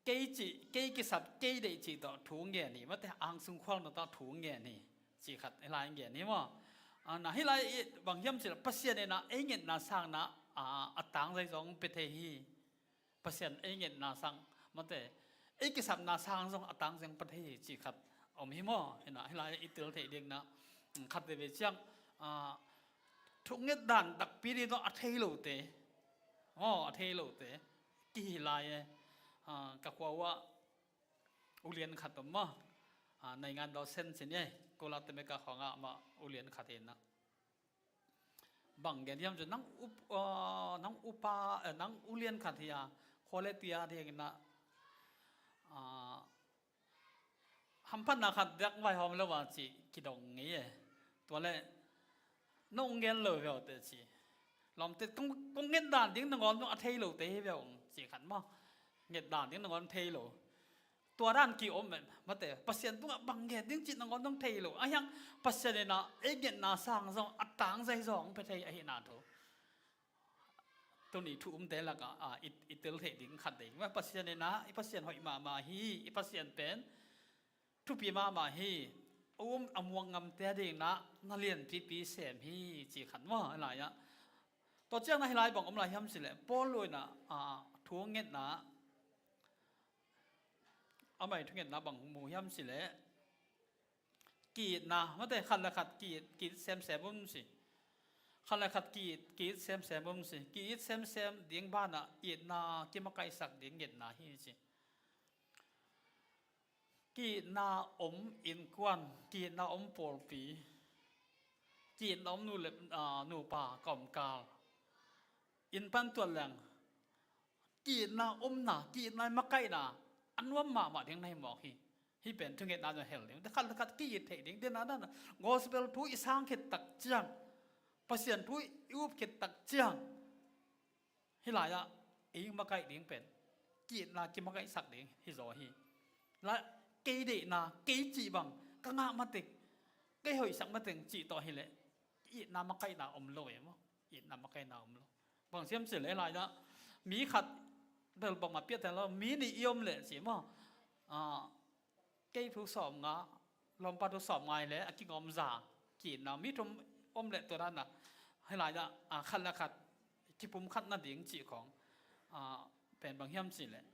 kei cih, kei kisap, kei deih cih tawh thu ngen hi, mate, angsung khualna tawh thu ngen hi, cih khat hilai ngen hi maw. A, na hilai i bang hiam cih leh Pasian in a ei ngetna sang in a, a, a tangzai zong pia thei hi. Pasian ei ngetna sang, mate, ei kisapna sang zong a tangzai pia thei hi, cih khat om hi maw. Hi na, hilai i tel theih ding in a, khat veve ciang, a, thunget dan takpi ding tawh a thei lote, aw, a thei lote kihi lai e. A, ka khua uh ah ulian khat om maw. A, Naingan Dawsen ci ni e, Kuala Temeka khawng ah amah ulian khat hi in a. Bang gen hiam cih leh nang up-, a, nang upa, eh, nang ulian khat hi a, khua le tua ding in a, a, hamphatna khat bek vaihawm lo a cih kidong ngei e. Tua leh nong gen lo ve uh teh ci. Lawmte, kong, kong nget dan ding nangawn zong a thei lote hi ve uh, cih khat maw. Nget dan ding nangawn thei lo. Tua dan ki-om e, mate, Pasian tungah bang gen ding cih nangawn zong thei lo. Ahi hang Pasian in a ei ngetna sang zong a tangzai zong pia thei ahihna thu. Tuni thu umte lakah, a, i, i tel theih ding khat ding. Pasian in a, i Pasian hoih mahmah hi, i Pasian pen thupi mahmah hi, a um a muang ngamte a ding in a na lianpipi sem hi, cih khat maw, hilai ah. Tua ciang in a hilai bang om lai hiam cih leh, Paul in a, a, thu ngetna, amah i thungetna bang mu hiam cih leh, ki-itna, mate, khat le khat ki-it, ki-it semsem un ci. Khat le khat ki-it, ki-it semsem un ci. Ki-it semsem ding banah itna kimakaihsak ding ngetna hi ci. Ki-itna om innkuan, ki-itna om pawlpi, ki-itna om nu le, aa, nupa kawmkal, inn pan tuat leng ki-itna omna, ki-itna makaihna a nuam mahmah ding na hi mawk hi. Hih pen thungetna zong hel ding. Khat le khat ki-it theih ding. Dena dana gospel thu i sang khit tak ciang, Pasian thu i up khit tak ciang, hih lai-ah ei makaih ding pen ki-itna kimakaihsak ding hi zaw hi. La, kei deihna, kei cih bang ka ngah mateng, kei hoihsak mateng cih tawh hileh itna makaihna om lo e maw? Itna makaihna om lo. Bang hiam cih leh hih lai-ah mi khat bel bangmah piahteng lo, mi nih i om leh ci maw? Ah, kei thu sawmnga, lawmpa thu sawmnga hi leh a kingawm za, ki-itna mi thum om leh tua dana hih lai-ah, ah, khat le khat kipumkhat nading cih khawng, ah, pen bang hiam cih leh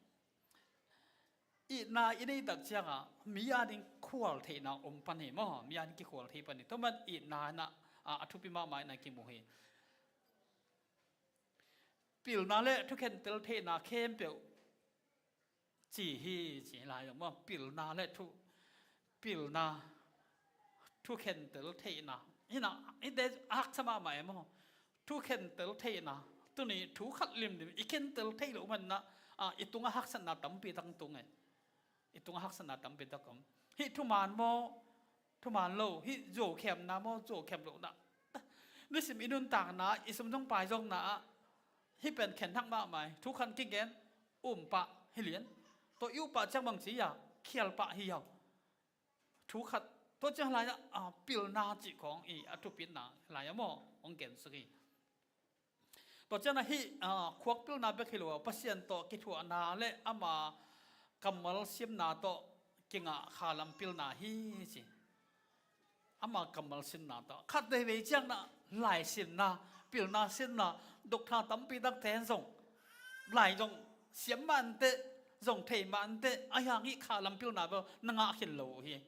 itna i neih tak ciangah mi ading khual theihna om pan hi maw? Mi ading kikhual thei pan hi. Tua man itna in ah, ah, a thupi mahmah in ah kimu hi. Pilna le thukhentel theihna khempeuh ci hi, ci lai lo maw? Pilna le thu, pilna, thukhentel theihna. Hi na, hihte a haksa mahmah e maw? Thukhentel theihna. Tuni thu khat limlim i khentel theih loh man in ah, ah, i tungah haksatna tampi tak tung e. I tungah haksatna tampi tak om. Hih thuman maw, thuman lo, hih zuaukhemna maw, zuaukhem lohna. Nisim i nuntakna, i sum zong pai zongna ah hih pen khen thak mahmah hi. Thu khat kigen, um pah hi lian. Tua i uh pah ciang bang ci hiam, khial pah hi hiam. Thu khat, tua ciang lai-ah, ah, pilna cih khawng i a thupitna lai-ah maw, hong gensak hi. Tua ciangin ah hih, ah, khuak pilna bek hi lo a, Pasian tawh kithuahna le ama kammal simna tawh kingah khalam pilna hi ci. Ama kammal simna tawh. Khat veivei ciangin ah lai sinna, pilna sinna, doctor tampi takte in zong lai zong siam mah inteh, zong thei mah inteh, ahi hang hih khalam pilna bel na ngah khin lo uh hi.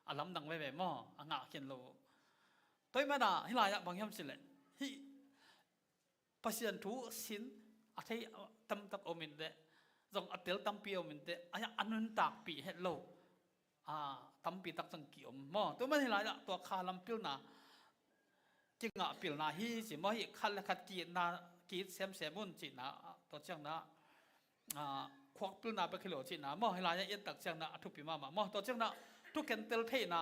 A lamdang veivei maw, a ngah khin lo uh. Tua ahih manin ah hih lai-ah bang hiam cih leh, hih Pasian thu sin a thei tamtak om inteh, zong a tel tampi om inteh, a, a nuntakpih het lo, a, tampi tak zong ki-om maw? Tua man hih lai-ah tua khalam pilna, kingah pilna hi ci maw? Hih khat le khat ki-itna, ki-it semsem un cihna, tua ciangin ah, a, khuak pilna bek hi lo cihna maw? Hih lai-ah i et tak ciangin ah a thupi mahmah maw? Tua ciangin ah thukhentel theihna,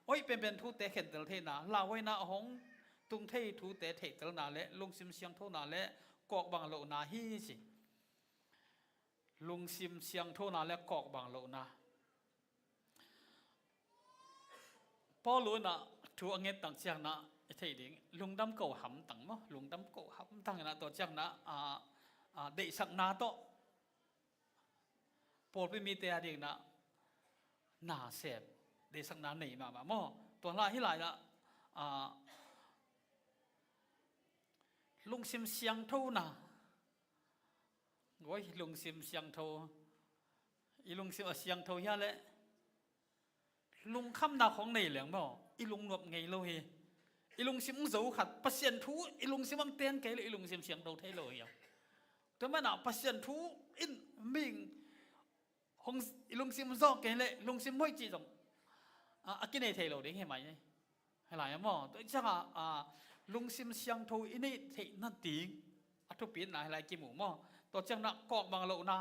hoih penpen thute khentel theihna, lauhuaina a hong tung thei thute theihtelna le lungsim siangthona le kawkbang lohna hi ci. Lungsim siangthona le kawkbang lohna. Paul in ah thu a nget tak ciangin ah i theih ding, lungdam ko hamtang maw, lungdam ko hamtang in ah, tua ciangin ah, a, a, deihsakna tawh pawlpi mite a dingin ah nasem, deihsakna nei mahmah maw. Tua lai hi lai ah, a, lungsim siangthona. Oi, lungsim siangtho. I lungsim a siangtho hia leh lungkhamna khong nei leng maw, i lungnuam ngei lo hi. I lungsim hong zo khat, Pasian thu i lungsim hong ten kei leh i lungsim siangtho thei lo hi. Tua manin ah Pasian thu in mihing hong, i lungsim zawk kei leh lungsim hoih cih zong, a, a kinei thei lo ding hi mai. Hi lai ah maw, tua ciangin ah, a, lungsim siangtho i neih theih nading a thupina hi lai kimu maw. Tua ciangin ah kawkbang lohna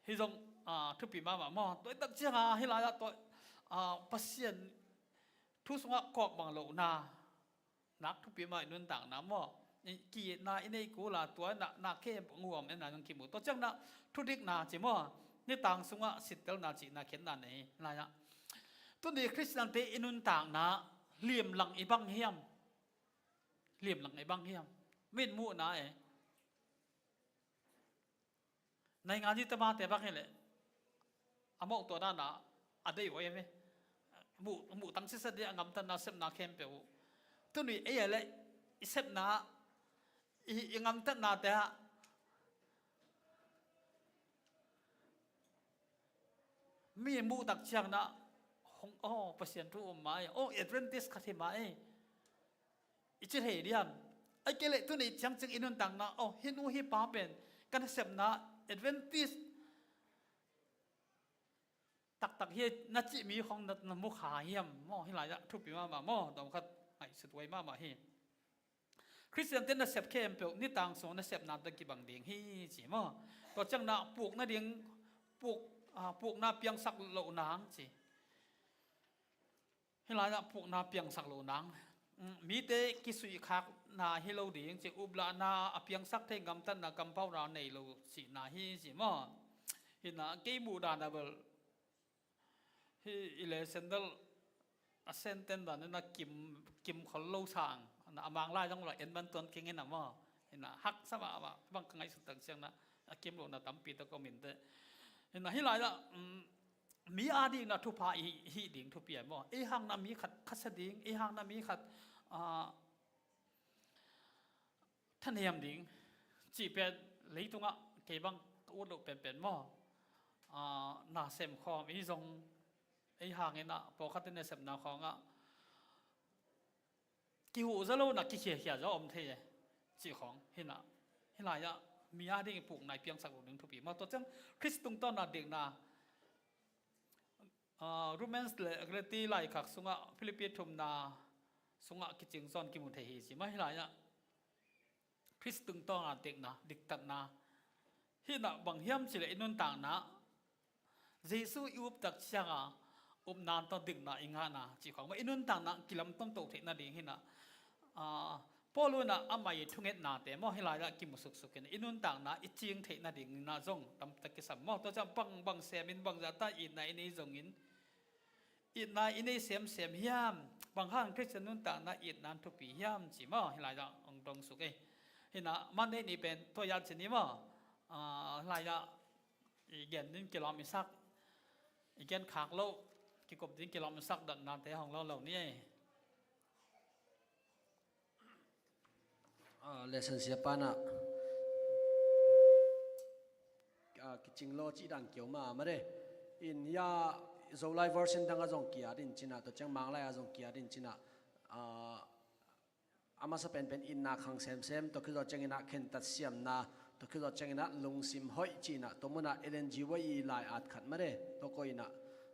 hi zong, a, thupi mahmah maw. Tua i tak ciangin ah hi lai ah tua, a, Pasian thu sungah kawkbang lohna nak thupi mah i nuntakna maw. I ki-itna i neih kul a, tua in ah na khempeuh hong huam in ah zong kimu. Tua ciangin ah thudikna ci maw, nitang sungah sittelna cihna khenna nei lai ah. Tuni Khristiante i nuntakna limlang i bang hiam? Limlang i bang hiam? Min muhna e. Naingan hi, tamate bang hi leh a mawh tua dan a, a deih uh a hi ve. Muh, muh tang sitset ding a, ngamtatna, sepna khempeuh uh. Tuni ei a leh i sepna, i, i ngamtatnate ah mi muh tak ciangin ah hong, aw, Pasian thu um mai, aw, Adventist khat hi mai, i ci thei diam? Ahih kei leh tuni ciangciang i nuntakna, aw, hih nu hih pa pen ka nasepna Adventist taktak hi na cih mi khong na, na mu kha hiam maw? Hi lai ah thupi mahmah maw, dawm khat ngaihsut huai mahmah hi. Khristiante nasep khempeuh nitang sung nasepna tawh kibang ding hi ci maw. Tua ciangin ah puk nading, puk, a, pukna piangsak loh nang ci. Hi lai ah pukna piangsak loh nang. Mm, mite kisuihkhakna hi lo ding ci, uplahna a piangsak thei, ngamtatna, kampauhna nei lo cihna hi ci maw. Hi in ah kei muh dan a bel, hih i le sandal a senten dan in ah kim, kim khol lo sang, a mang lai zong la en man tuan keng in ah maw. Hi in ah haksa mahmah, bang ka ngaihsut tak ciangin ah a kim lohna tampi tak om inteh. Hi in ah hi lai ah, um, mi a dingin ah thupha i hih ding thupi a maw. Ei hangin ah mi khat khasia ding, ei hangin ah mi khat, ah, thanem ding cih pen leitungah kei bang ka ut loh penpen maw. Ah, nasem khawm i zong, ei hangin ah pawlkhat in nasepna khawngah kihuh zaw lo in ah kikhiakhia zaw om thei e, cih khawng hi in ah. Hi lai ah mi a ding i pukna i piangsak loh ding thupi maw. Tua ciang Khrist tungtawn a dikna, ah, Romans le Galati laikhak sungah, Philippi thumna sungah kicing zaw in kimu thei hi ci maw. Hi lai ah Khrist tungtawn a dikna, diktatna hi in ah bang hiam cih leh i nuntakna Jesu i up tak ciangin upna tawh dikna i ngahna cih khawng maw, i nuntakna kilamtom to theih nading hi in ah, ah, Paul in ah amah i thungetnate maw, hi lai ah kimu suksuk in i nuntakna i cing theih nading in ah zong tampi tak kisam maw. Tua ciang bangbang sem in, bangzah ta itna i nei zongin, itna i nei semsem hiam? Bang hang Khristian nuntakna itna in thupi hiam ci maw, hi lai ah hong dong suk e. Hi in ah Monday ni pen tua yan ci ni maw. Ah, hi lai ah i gen ding kilawm i sak, i gen khak loh, kikup ding kilawm i sak dotnate hong lo lo ni e. Ah, lesson siapa in ah, ah, kicing lo cih dan kiau mah mah de. In hia Zolai version dang ah zong ki-at in ci in ah, tua ciang Mang lai ah zong ki-at in ci in ah, ah, a masa penpen itna khang semsem, tua khit zawh ciangin ah khentat siamna, tua khit zawh ciangin ah lungsim hoih ci in ah, tua mun ah Ellen G. White i lai-at khat mah de, tua koih in ah,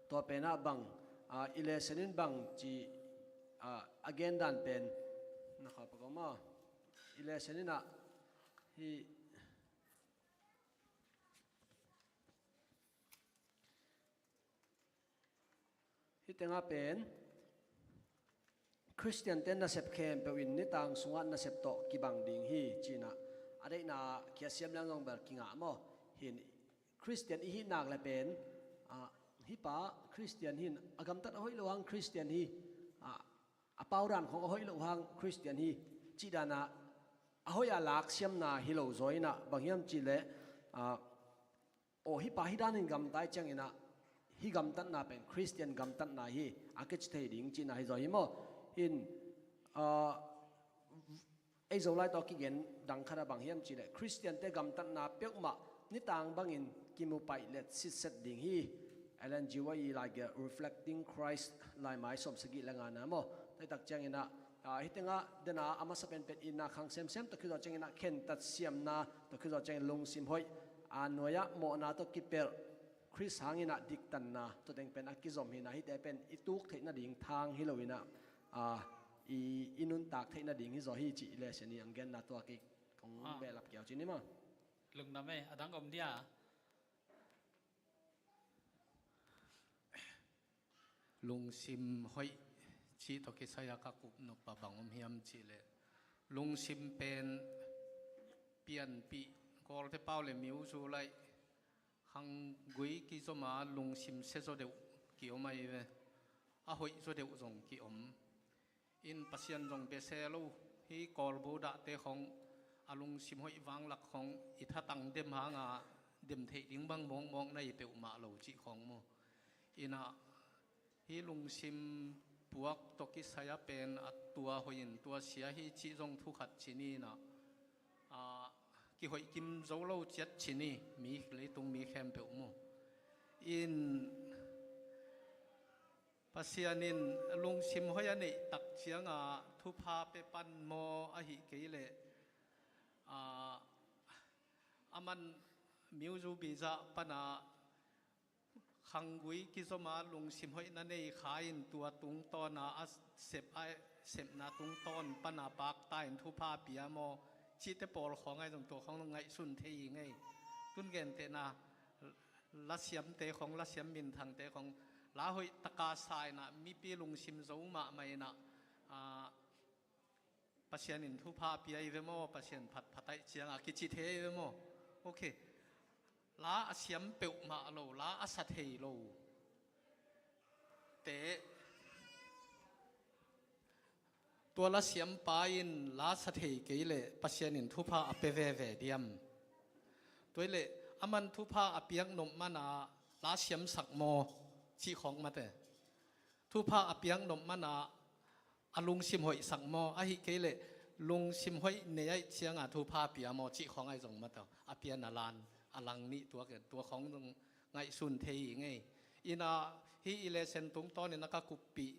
tua pen ah bang, ah, i lesson in bang ci, ah, a gen dan pen, na kha pa ko maw, i lesson in ah, hi, hih tengah pen, Khristiante nasep khempeuh in nitang sungah nasep tawh kibang ding hi ci in ah, a deihna khia siam leng zong bel kingah maw. Hin Khristian i hih nak le pen, ah, hih pa Khristian hin a gamtat a hoih lo hang Khristian hi, ah, a paudan khong a hoih lo hang Khristian hi, cih dan ah a hoih a lak siamna hi lo zaw in ah, bang hiam cih leh, ah, aw, hih pa hih dan in gamta i ciangin ah, hih gamtatna pen Khristian gamtatna hi, a kici thei ding cihna hi zaw hi maw? Hin, ah, ei Zolai tawh kigen dang khat ah bang hiam cih leh, Khristiante gamtatna peuhmah nitang bangin kimu paih let sitset ding hi. Ellen G. White i laigelh Reflecting Christ, laimai sawmsagih le ngana maw? Tua tak ciangin ah, ah, hih tengah den ah a masa penpen itna khang semsem tawh kizawh ciangin ah khentat siamna, tawh kizawh ciangin lungsim hoih, a nuai ah mawhna tawh kipelh, Khrist hangin ah diktanna, tua teng pen a kizom hi in ah, hihte pen i tuk theih nading thang hi lo in ah, ah, i, i nuntak theih nading hi zaw hi cih lesson i hong genna tua kei kong, ah, behlap kiau ci ni maw? Lungdam e, a dang om dia? Lungsim hoih cih tawh kisai a ka kup nop a bang om hiam cih leh, lungsim pen pianpih, Kawlte pau le miuzu laih, khanggui kizom a lungsim sia zaw deuh kiom ahi ve. A hoih zaw deuh zong kiom. In Pasian zong bia se lo, hih Kawlbo dahte khong a lungsim hoih vanglak khong i thatang dem hang a dem theih ding bang mawkmawk na hi peuhmah lo cih khong maw? In ah hih lungsim puak tawh kisai a pen a tua hoih in tua sia hi cih zong thu khat ci ni in ah, ah, kihoih kim zo lo ciat ci ni, mi, leitung mi khempeuh maw? In Pasian in lungsim hoih a neih tak ciang a thupha pia pan maw, ahih kei leh, ah, a man miuzu biza pan a khanggui kizom a lungsim hoih na nei kha in tua tungtawn a a sep a, sepna tungtawn pan a pakta in thupha pia maw, cihte pawl khong ahi zong tua khong ngaihsun thei hi ngei. Tun gentehna, lasiamte khong, lasiam minthangte khong, la hoih taka sa in ah mipi lungsim zo mahmah in ah, ah, Pasian in thupha a pia hi ve maw, Pasian phatphat aih ciang a kici thei hi ve maw? Ok. La a siam peuhmah lo, la a sa thei lo te, tua lasiampa in la sa thei kei leh Pasian in thupha a pia veve diam? Tua hi leh a man thupha a piak nop man a la siamsak maw, cih khong mate. Thupha a piak nop man a a lungsim hoihsak maw, ahih kei leh lungsim hoih nei aih ciang a thupha a pia maw, cih khong ahi zong mate. A pian a lan, a lang nih tuak in tua khong zong ngaihsun thei hi ngei. In ah hih i lesson tungtawn in a ka kuppih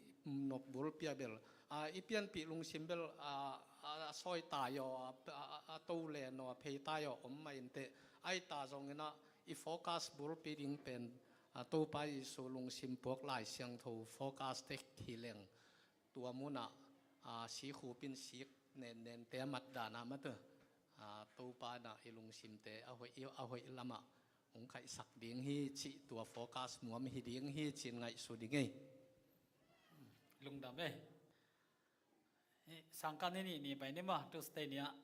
nop bulpi ah bel, ah, i pianpih lungsim bel, ah, a, a sawi tai aw, a, a, a to len aw, a phei tai aw om mah inteh. Ahi ta zong in ah i focus bulpi ding pen, ah, Topa Jesu lungsim puak, Lai Siangtho focus tek hi leng, tua mun ah, ah, sikhup in sik nennente a mat dan ah mate, ah, Topa in ah i lungsimte a hoih, a hoih lam ah hong kaihsak ding hi cih tua focus nuam hi ding hi ci-in ngaihsun ding ei. Lungdam e. Eh, sangkah ni nih ni pai ni maw, Tuesday ni ah.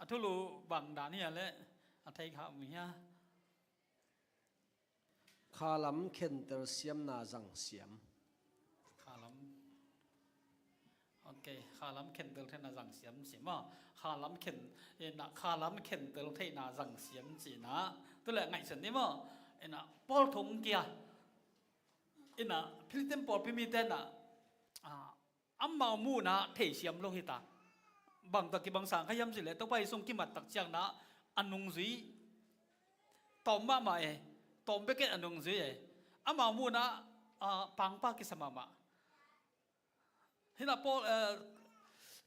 A thulu bang dan hi a leh, a thei kha om hi a. Khalam khentel siamna zang siam. Khalam. Ok, khalam khentel theihna zang siam ci maw. Khalam khen, eh, na, khalam khentel theihna zang siam ci na. Tu leh ngaihsun ni maw. Eh, na, Paul thong kia. Eh, na, Philippi pawlpi mite na, ah, amau munah theisiam lo hi ta. Bang tak kibang sang kha hiam cih leh, Topa Jesu kimat tak ciang na a nungzui tawm mahmah e, tawm bek in a nungzui e. Amau munah, ah, pangpa kisa mahmah. Hi na Paul, eh,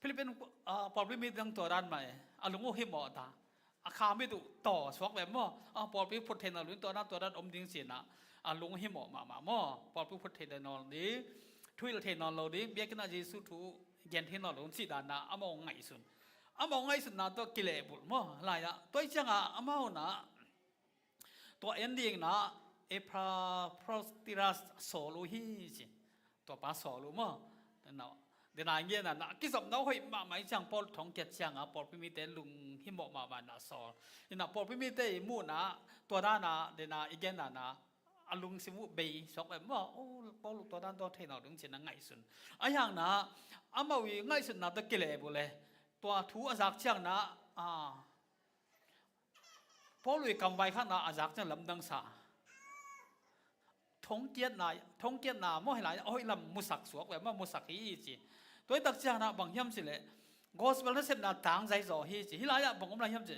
Philippi, ah, pawlpi mi dang tua dan mah e, a lung uh himawh ta. A kha mit uh taw suak ve maw? A pawlpi phut thei nawn lo ding, tua dan, tua dan om ding ci-in ah a lung himawh mahmah maw? Pawlpi phut thei nawn lo ding, thuhilh thei nawn lo ding, biakinn ah Jesu thu gen thei nawn lo ding cih dan ah amau ngaihsun. Amau ngaihsunna tawh kilehbulh maw? Lai ah, tua hi ciangah amau na, tua en ding na Epaphroditus sawl uh hi ci. Tua pa sawl uh maw? Na, Dena i gen a na, kizopna hoih mahmah i ciang Paul thongkiat cianga pawlpi mite lunghimawh mahmah na sawl. Ina pawlpi mite i muhna tua dana dena i gen a na, a lungsim uh bei suak ve maw, o Paul uh tua dan tua thei nawn ding cina ngaihsun. A hiangna amau i ngaihsutna tua kilehbulh e. Tua thu a zak ciangna a Paul uh i kamvai khatna a zak ciang lamdang sa. Thongkiatna, thongkiatna maw hilai a hoih lam musak suak ve maw, musak hi ci. Tua i tak ciangna bang hiam cileh gospel nasepna tangzai zaw hi ci. Hilai ah bang om lai hiam ci.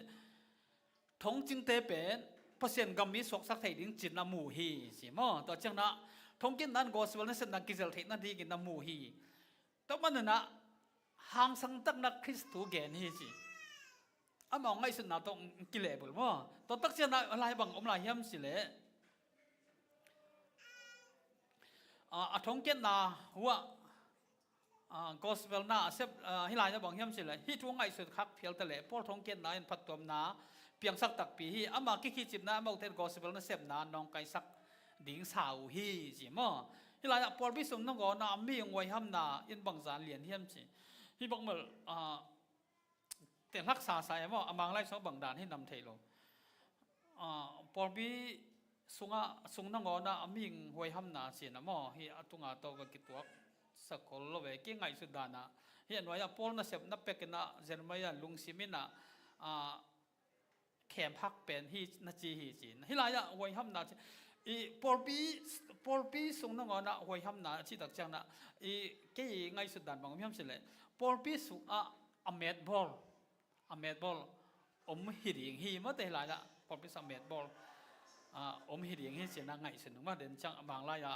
Thongcingte pen Pasian gam mi suaksak thei ding cin a mu hi ci maw. Tua ciangna thongkiatna in gospel nasepna kizel theih nadingin a mu hi. Tua manina hangsang takna Khristu gen hi ci. Amau ngaihsutna tawh kilehbulh maw. Tua tak ciangna lai bang om lai hiam cileh a thongkiatna huah gospel na a sep hilai na bang hiam cileh hih thu ngaihsut khak phial taleh Paul thongkiatna in phattuamna piangsak takpi hi. Ama kikhicipna amaute gospel nasepna nawngkaisak ding sa uh hi ci maw. Hilai ah pawlpi sung nangawn a mihing huaihamna in bangzan lian hiam ci. Hih bang mal a tenhlak sasa e maw, a manglai sung bangdan hi nam thei lo. A pawlpi sunga sung nangawn a mihing huaihamna cina maw, hi a tunga tawh va kituak sakol lo ve. Kei ngaihsut dana hi a nuai a Paul nasepna pekina Jeremiah lungsim ina a khemhak pen hi na ci hi ci. Hilai ah huaihamna ci. I pawlpi, pawlpi sung nangawn a huaihamna ci tak ciangna i kei ngaihsut dan bang om hiam cileh pawlpi sung a a metbawl, a metbawl om hi ding hi mawte. Hilai ah pawlpi sung a metbawl a om hi ding hi cina ngaihsun ding mah den ciang a manglai a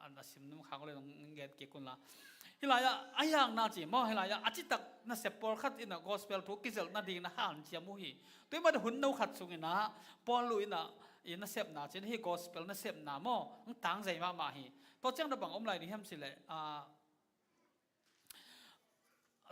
a sim nung khang le nong nget kik un la. Hilai ah a hiangna ci maw, hilai ah a citak nasep pawlkhat ina gospel thu kizelh nading na hanciam uh hi. Tui mah hun no khat sung ina Paul uh ina i nasepna cin hi gospel nasepna maw, ang tangzai mahmah hi. Tua ciang na bang om lai ding hiam cileh a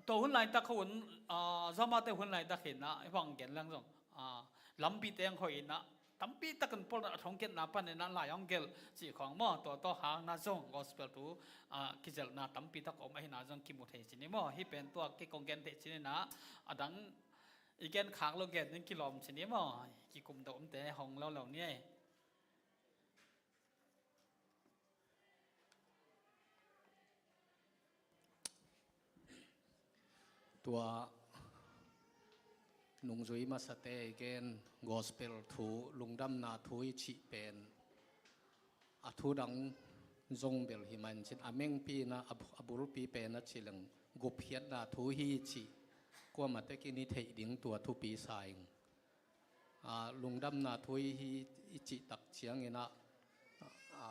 Tua hun laitak hun, a, Roma te hun laitak hi na, i bang gen lang zong, a, lampi teng hoih na, tampi takin Paul a thongkiatna pan ina lai hong gelh cih khawng maw, tua tawh hang na zong gospel thu, a, kizelhna tampi tak om ahi na zong kimu thei ci ni maw, hih pen tua kei kong gen thei ci ni na, a dang i gen khak lo gen ding kilawm ci ni maw, kikum dawh umte hong lo lo ni ei. Tua nungzui masate i gen gospel thu, lungdamna thu i cih pen a thu dang zong bel hi man cin a mengpi na a bu-, a bulpi pen a ci leng gupkhiatna thu hi cih kuamah tekin i theih ding tua thupi sa ing. A, lungdamna thu i, i cih tak ciangin a, a,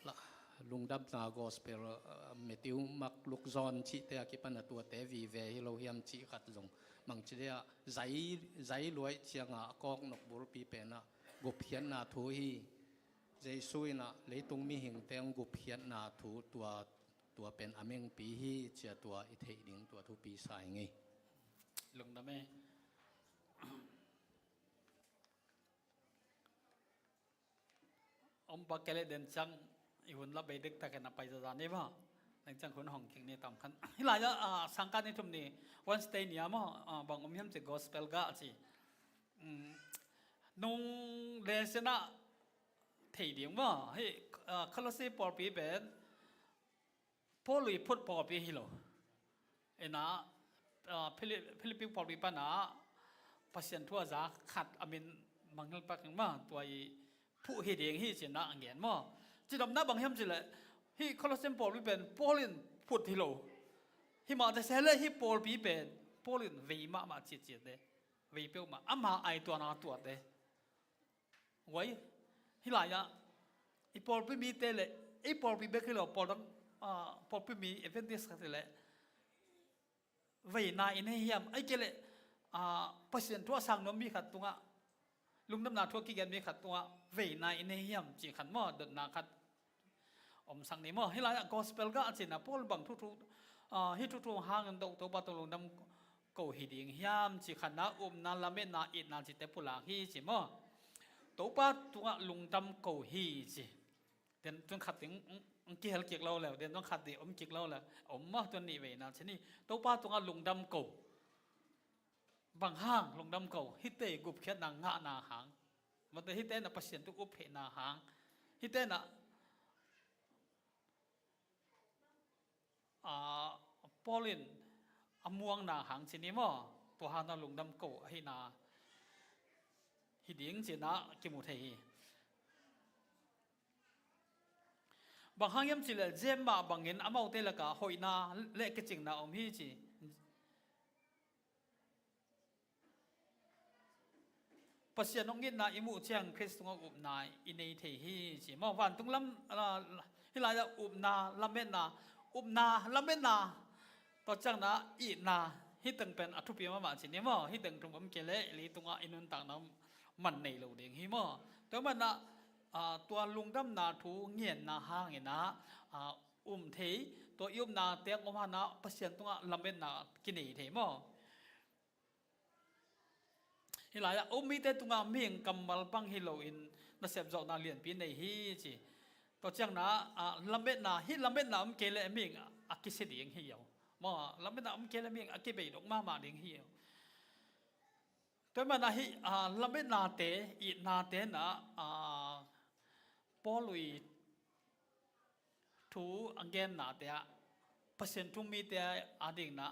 la, lungdamna gospel, a, Matthew, Mark, Luke, John cihte a kipan a tuate vive hi lo hiam cih khat zong bangci dia zai, zai luai cianga a kawknok bulpi pen a gupkhiatna thu hi. Jesu in a leitung mihingte ang gupkhiatna thu tua, tua pen a mengpi hi cia tua i theih ding tua thupi sa ing ei. Lungdam e. Om pa kele den ciang i hun la bei dek takin a pai zaza ni maw. Nang ciang hun hong king ni tam khan. Hilai a, a, sangkan ni thum ni Wednesday ni a maw, a, bang om hiam ci gospel ga ci. Um, nung le sena thei ding maw. Hi, a, Colossae pawlpi pen Paul i phut pawlpi hi lo. Ina, a, Philip-, Philippi pawlpi pana Pasian thu a za khat a min mangngilh pak ing maw, tua i phuh hi ding hi cina a ngen maw. Cidamna bang hiam cileh, hi Colossae pawlpi pen Paul in phut hi lo. Hi mah te se le hi pawlpi pen Paul in vei mahmah citcit le. Vei peuhmah, ama ai tuana tuat le. Guai, hilai ah i pawlpi mite le, i pawlpi bek hi lo, pawl dang, a, pawlpi mi Adventist khat hi le, veina i nei hiam, ai kei le, a, Pasian thu a sang nuam mi khat tungah, lungdamna thu a kigen mi khat tungah veina i nei hiam cih khat maw, dotna khat om sak ni maw. Hilai ah gospel gah a cihna Paul bang thuthu, a, hih thuthu hangin doh Topa tung lungdam ko hi ding hiam cih khatna, upna, lametna, itna cihte pulak hi ci maw. Topa tungah lungdam ko hi ci. Ten tun khat ding, mm, Hong kihel kik lo leu, den zong khat dih om kik lo leu, om mah tuan nih veina cin hi. Topa tungah lungdam ko. Bang hang lungdam ko? Hihte gupkhiatna ngahna hang. Mate hihte na Pasian tung up theihna hang. Hihte na, a, Paul in a muangna hang cin hi maw? Tua hang na lungdam ko ahihna hi ding cina kimu thei hi. Bang hang hiam cileh James mah bangin amaute lakah hoihna le kicingna om hi ci. Pasian hong itna i muh ciang Khrist tungah upna i nei thei hi ci maw? Vantung lam, ah, hih lai-ah upna, lametna, upna, lametna, tua ciangna itna, hih teng pen a thupi mahmah ci ni maw? Hih teng thum om kei leh leitungah i nuntakna man nei lo ding hi maw? Tua manah, ah, tua lungdamna thu ngenna hangin ah, ah, um thei, tua i upna teng om hangin ah Pasian tungah lametna kinei thei maw? Hih lai-ah um mite tungah mihing kammal bang hi loin nasep zawhna lianpi nei hi ci. Tua ciangna, ah, lametna, hih lametna om kei leh mihing a kisia ding hi lo. Maw, lametna om kei leh mihing a kibeidong mahmah ding hi lo. Tua manah hih, ah, lametnate, itnate na, ah, Paul i thu a gennate ah Pasian thu mite a dingna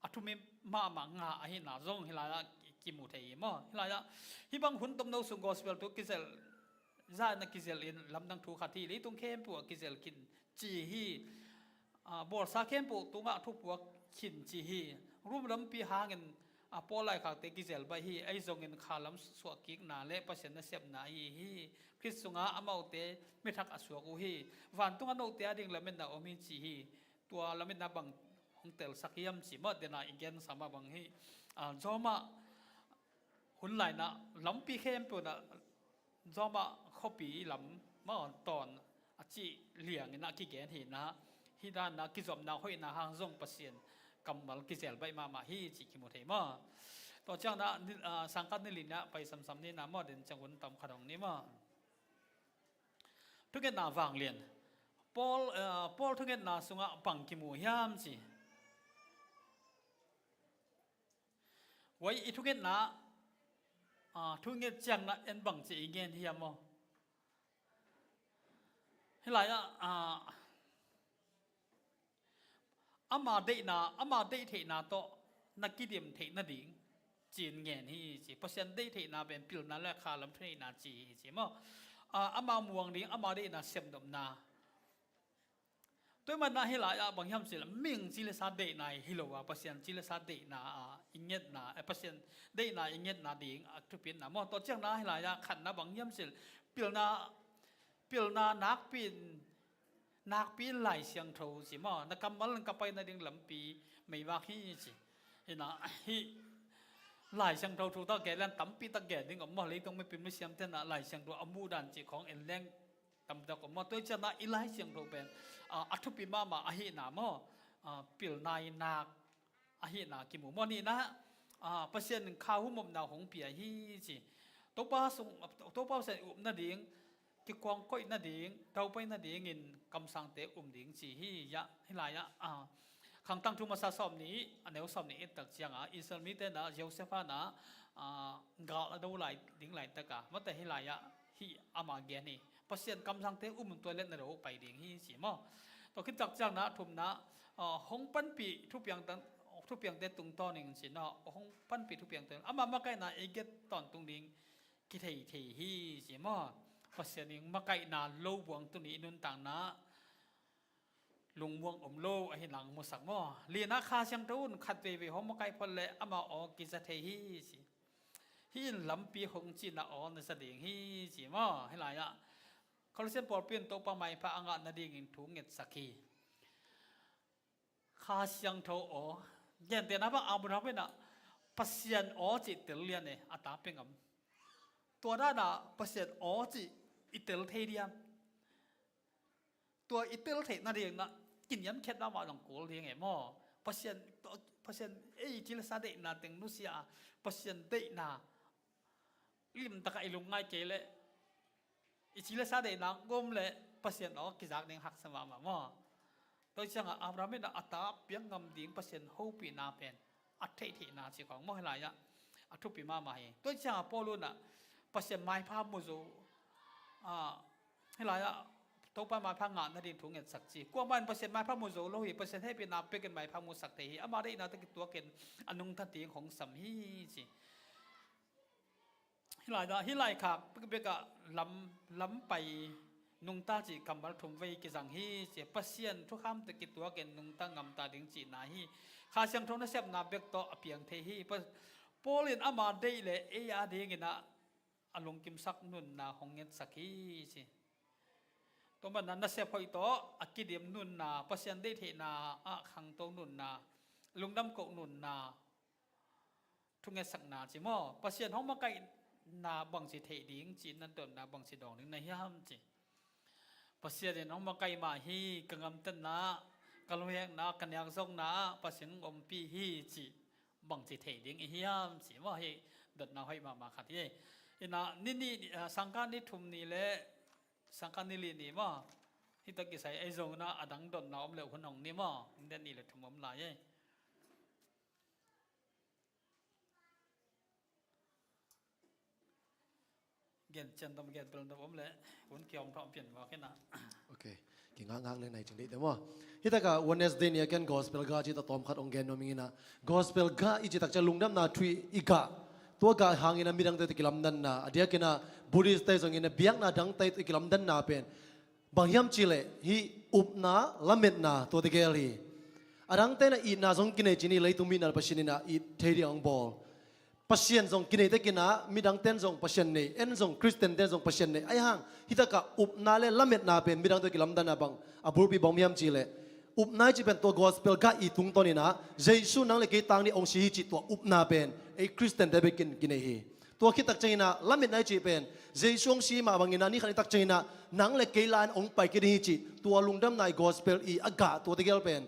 a thupi mahmah nga ahihna zong hih lai-ah kimu thei hi maw? Hih lai-ah hih bang hun tomno sung gospel thu kizel, za na kizel in lamdang thu khat hi, leitung khempeuh ah kizel khin ci hi. Ah, bawlsa khempeuh tungah thupuak khin ci hi. Rom lampi hangin, ah, Paul laikhakte kizel baih hi. Ahi zongin kha lam suahkikna le Pasian nasepna ahi hi. Khrist sungah amaute mithak a suak uh hi. Vantung a note a ding lametna om hi ci hi. Tua lametna bang hong telsak hiam ci maw? Dena i gensa mah bang hi. Ah, zawmah hun laina lampi khempeuh na zawmah khuapi lam maw tawn a cih liangin a kigen hi na, hih dan na kizopna hoihna hang zong Pasian kammal kizel baih mahmah hi ci kimu thei maw? Tua ciangna, ah, sangkhat ni li na pai samsam ni na maw, den ciang hun tam khat hong ni maw? Thungetna vanglian. Paul, ah, Paul thungetna sungah bang kimu hiam ci. Wai i thungetna, ah, thunget ciangna en bang ci i ngen hiam maw? Hih lai-ah, ah, ama deihna, ama deih theihna tawh na kidim theih nading ci-in ngen hi ci. Pasian deih theihna pen pilna le kha lam thuneihna ci hi ci maw? Ah, ama muang ding, ama deihna semnopna. Tua manah hih lai-ah bang hiam cih leh mihing ci le sa deihna hi lo a, Pasian ci le sa deihna, ah, i ngetna, eh, Pasian deihna i ngetna ding a thupitna maw? Tua ciangna hih lai-ah khatna bang hiam cih leh pilna, pilna nakpi in, nakpi in Lai Siangtho ci maw? Na kammal in ka pai nading lampi meivak hi ci. Hi na, hih Lai Siangtho thu tak gen leng tampi tak gen ding om maw? Leitung mipil misiam te na Lai Siangtho a muh dan ci khong en leng tampi tak om maw? Tua ciangna i Lai Siangtho pen, ah, a thupi mahmah ahihna maw? Ah, pilna i nak ahihna kimu maw? Nihna, ah, Pasian in kha humopna hong pia hi ci. Topa sung, Topa Pasian i up nading, kikuang koih nading, daupai nadingin kamsangte um ding ci hi. Hih lai-ah, ah, Khangtang thu masa sawm nih, a neu sawm nih it tak ciangah Israel mite na Josef hana, ah, gal a do lai ding laitak a, mate hih lai-ah hih ama gen hi. Pasian kamsangte um tua le na do pai ding hi ci maw? Tua khit tak ciangna thumna, ah, hong panpih thupiang tan, thupiangte tungtawn in ci na, hong panpih thupiangte ama makaihna i get tawntung ding kithei thei hi ci maw? Pasian in makaihna lo buang tuni i nuntakna lungmuang om lo ahi nang musak maw? Lina Kha Siangtho un khat veivei hong makaih phot le ama aw kiza thei hi ci. Hih in lampi hong cihna aw na za ding hi ci maw? Hih lai-ah Colossian pawlpi in Topa maipha a ngah nadingin thu ngetsak hi. Kha Siangtho aw. Gentehna bang Abraham in ah Pasian aw cih tel lian e, a ta pengam. Tua dana Pasian aw cih i tel thei diam? Tua i tel theih nading na kiniamkhiat mahmah zong kul ding e maw? Pasian, Pasian ei ci le sa deihna teng nusia a, Pasian deihna limtakah i lungngai kei leh i ci le sa deihna gom leh Pasian aw kizak ding haksa mahmah maw. Tua ciangah Abraham in a ta piak ngam ding Pasian hopihna pen a theihtheihna ci khawng maw, hih lai-ah a thupi mahmah hi. Tua ciangah Paul in ah Pasian maipha mu zo, ah, hih lai-ah Topa maipha ngah nading thu ngetsak ci. Kuamah in Pasian maipha mu zo lo hi, Pasian hehpihna pekin maipha musak thei hi. Ama deihna tawh kituakin a nungta ding hong sam hi ci. Hih lai-ah, hih laikhak bekbek ah lam, lam pai nungta cih kammal thum vei kizang hi ci. Pasian thukham tawh kituakin nungta ngamta ding cihna hi. Kha Siangtho nasepna bek tawh a piang thei hi. Pa-, Paul in ama deih le ei a dingin ah a lungkimsak nunna hong ngetsak hi ci. Tua manin ah nasep hoih tawh a kidim nunna, Pasian deih theihna ah khangto nunna, lungdam koh nunna, thungetsakna ci maw. Pasian hong makaihna bangci theih ding ci, na dotna bangci dawng ding na hiam ci. Pasian in hong makaih mah hi, ka ngamtenna, ka lunghekna, ka niakzokna ah Pasian hong ompih hi ci, bangci theih ding i hiam ci maw. Hih dotna hoih mahmah khat hi. Inah ni nih, ah, sangkah ni thum ni le sangkah ni li ni maw, hih tawh kisai ei zong inah a dang dotna om le hun hong ni maw. Ni nih le thum om lai ei. Gen cian dom, gen pel dom om le, hun kiom thawh pian mawk inah. Ok. Kingakngak le nai cing deih te maw. Hih takah Wednesday ni a ken gospel gah cih tawh tawm khat hong gen nuam ing inah. Gospel gah i cih tak ciang lungdamna thu i gah, tua gah hangin a midangte tawh kilamdanna, a diakin ah Buddhist te zongin a biakna dangte tawh kilamdanna pen bang hiam cih leh hih upna, lametna, tuate gel hi. A dangte inah itna zong kinei cih ni, leitung mi inah Pasian inah it thei ding hong bawl. Pasian zong kinei tekin ah midangte in zong Pasian nei, en zong Khristiante in zong Pasian nei. Ahi hang hih takah upna le lametna pen midangte tawh kilamdanna bang a bulpi bang om hiam cih leh, upna i cih pen tua gospel gah i tungtawn inah Jesu nang le kei tang ding hong si hi cih tua upna pen ei Khristiante bekin kinei hi. Tua khit tak ciang inah lametna i cih pen Jesu hong si mah bangin ah ni khat ni tak ciang inah nang le kei la-in hong pai kei ding hi cih tua lungdamna i gospel i a gah tuate gel pen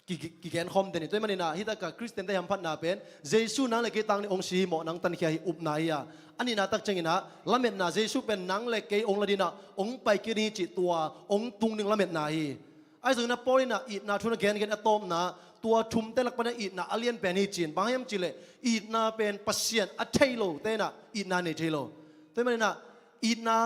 ki, ki, kigen khawm den hi. Tua ahih manin ah hih takah Khristiante hamphatna pen Jesu nang le kei tang ding hong si hi maw, nang tankhia hi, upna hi a. A nihna tak ciang inah lametna, Jesu pen nang le kei hong la ding inah hong pai kei ding hi cih tua hong tung ding lametna hi. Ahi zongin ah Paul inah itna thu na gengen a tawpna, tua thumte lak pan ah itna a lian pen hi ci-in, bang hiam cih leh itna pen Pasian a thei lote inah itna nei thei lo. Tua ahih manin ah itna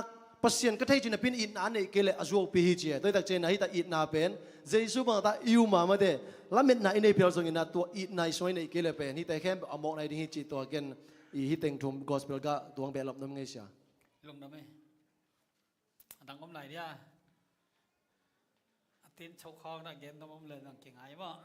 Pasian ka thei cih napi-in itna a neih kei leh a zuaupi hi ci e. Tua hi tak ciang inah hih takah itna pen Jesu bang a ta i um a mate, lametna i nei phial zongin ah tua itna i sung i neih kei leh pen hihte khempeuh a mawkna hi ding hi cih tua ken i hih teng thum gospel gah tuang behlap nuam ing ei sia. Lungdam ei. A dang om lai dia. A tin chok khawng na gen nuam om le nang kingai maw.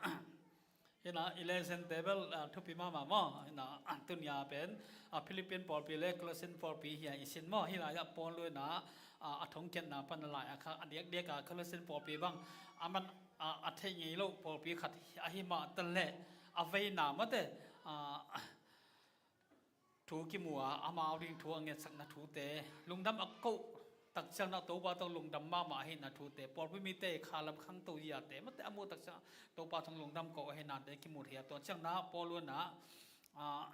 Inah i lesson table, ah, thupi mahmah maw. Inah, ah, tuni a pen, ah, Philippian pawlpi le Colossian pawlpi hi a i sin maw. Hih lai-ah Paul inah, ah, a thongkiatna pan a lai-ah kha a diakdiak a Colossian pawlpi bang a man, ah, a thei ngei lo pawlpi khat ahi mah ta leh a veina mate, ah, thu kimu a, amau ding thu a ngetsakna thute, lungdam a koh tak ciang inah Topa tawh lungdam mahmah ahihna thute, pawlpi mite khalam khangto ziate mate a muh tak ciang Topa tawh lungdam koh ahihnate kimu thei a. Tua ciang inah Paul inah, ah,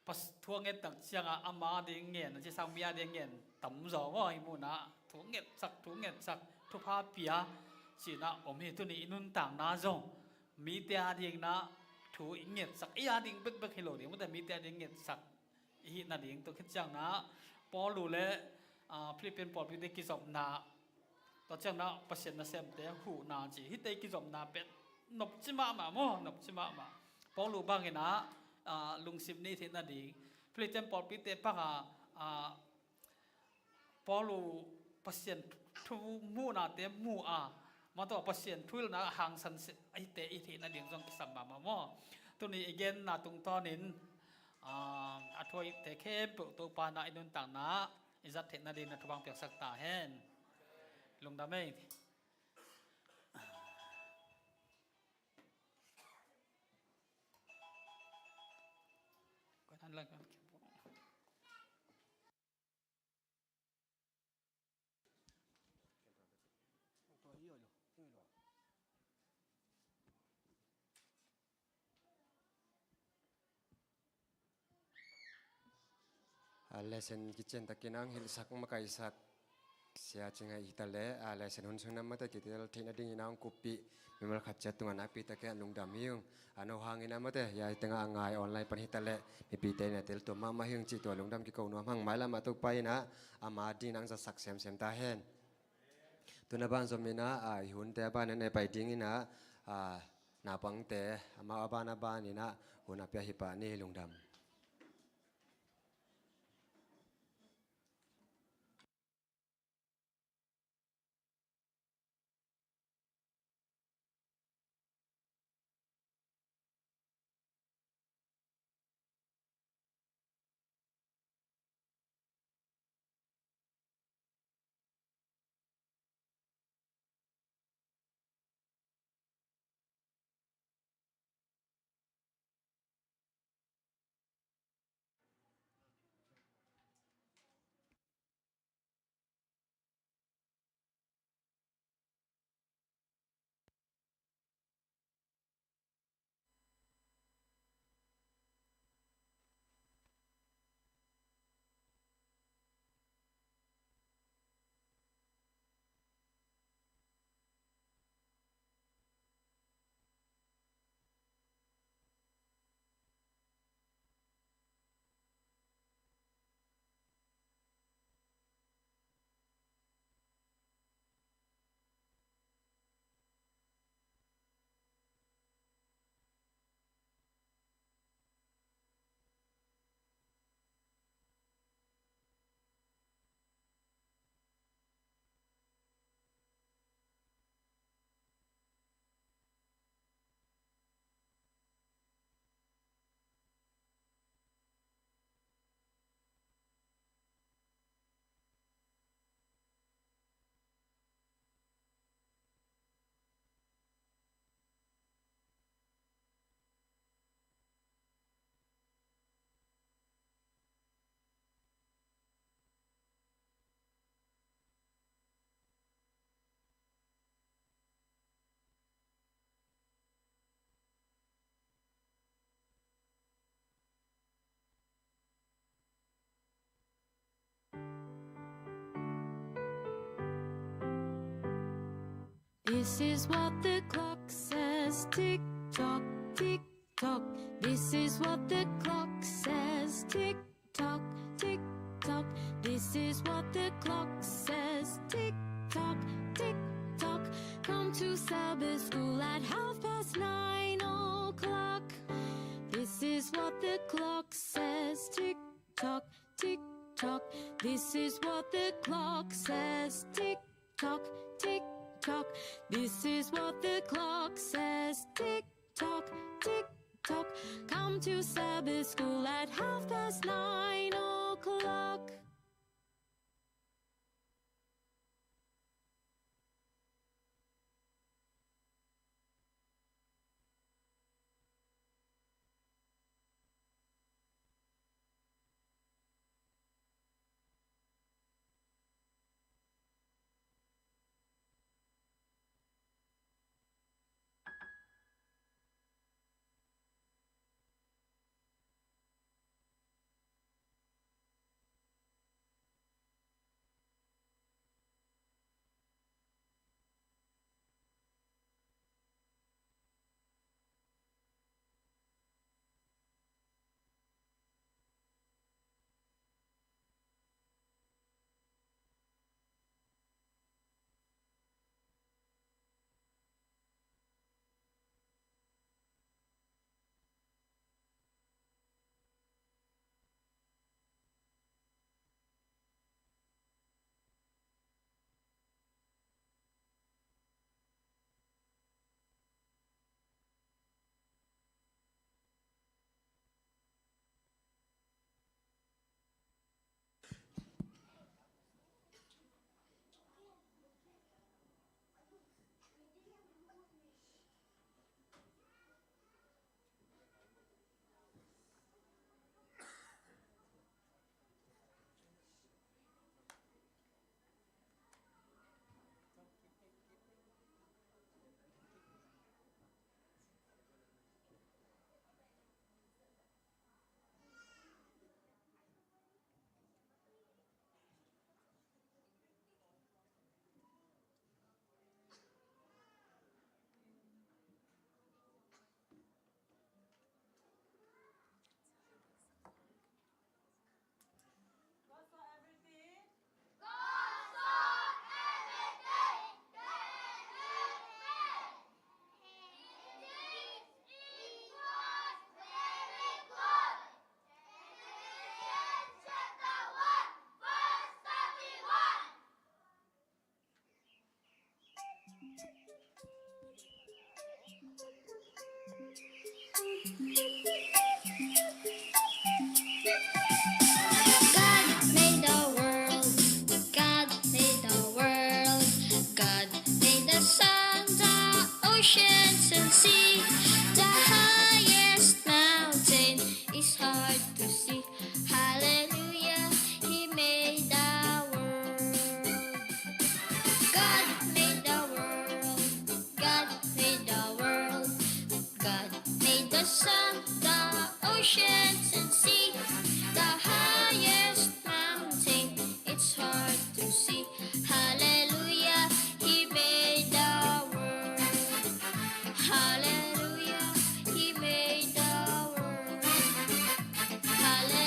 pas-, thu a nget tak ciangah ama ding ngen a ci sang, mi a ding ngen tamzaw maw, i muhna thu ngetsak, thu ngetsak, thupha pia ci-in ah om hi. Tuni i nuntakna zong mite a ding inah thu i ngetsak, ei a ding bekbek hi lo ding mate, mite a ding ngetsak i hih nading. Tua khit ciang inah Paul le, ah, Philippian pawlpite kizopna, tua ciang inah Pasian nasemte huhna ci, hihte kizopna pen nopci mahmah maw, nopci mahmah. Paul bang inah, ah, lungsim nei theih nading, Philippian pawlpite bang a, ah, Paul Pasian thu muhnate mu a, mah tawh Pasian thuhilhna hangsan ahihte i theih nading zong kisam mahmah maw. Tuni i genna tungtawnin, ah, a thu a hihte khempeuh Topa inah i nuntakna i zat theih nading na thupha piaksak ta hen. Lungdam ei. A lesson kician takin ang hilhsak makaihsak Sia ci ngai hi ta leh, a, lesson hun sung na mate kitel theihna dingin a hong kuppih mimal khat ciat tungah nakpi takin lungdam hi ung. A, no hangin a mate, ya hi tengah a ngai online pan hi ta leh, mipite in a teltuam mahmah hi ung cih tua lungdam kiko nuam hang. Mailam a Topa in a, ama dingin a hong zatsak semsem ta hen. Tu na ban zom in a, a, i hunte a ban in a pai dingin a, a, naupangte, amau a ban a ban in a, hun a pia hi pah ni, lungdam. This is what the clock says, tick tock, tick tock. This is what the clock says, tick tock, tick tock. This is what the clock says, tick tock, tick tock. Come to Sabbath school at half past nine o'clock. This is what the clock says, tick tock, tick tock. This is what the clock says, tick tock, tick tock. This is what the clock says, tick tock, tick tock. Come to Sabbath school at half past nine o'clock. God made the world. God made the world. God made the sun, the oceans and sea. The highest mountain is hard to see. Hallelujah, He made the world. God made the world. God made the world. God made the sun, the oceans and sea, the highest mountain, it's hard to see. Hallelujah, He made the world. Hallelujah, He made the world. Hallelujah.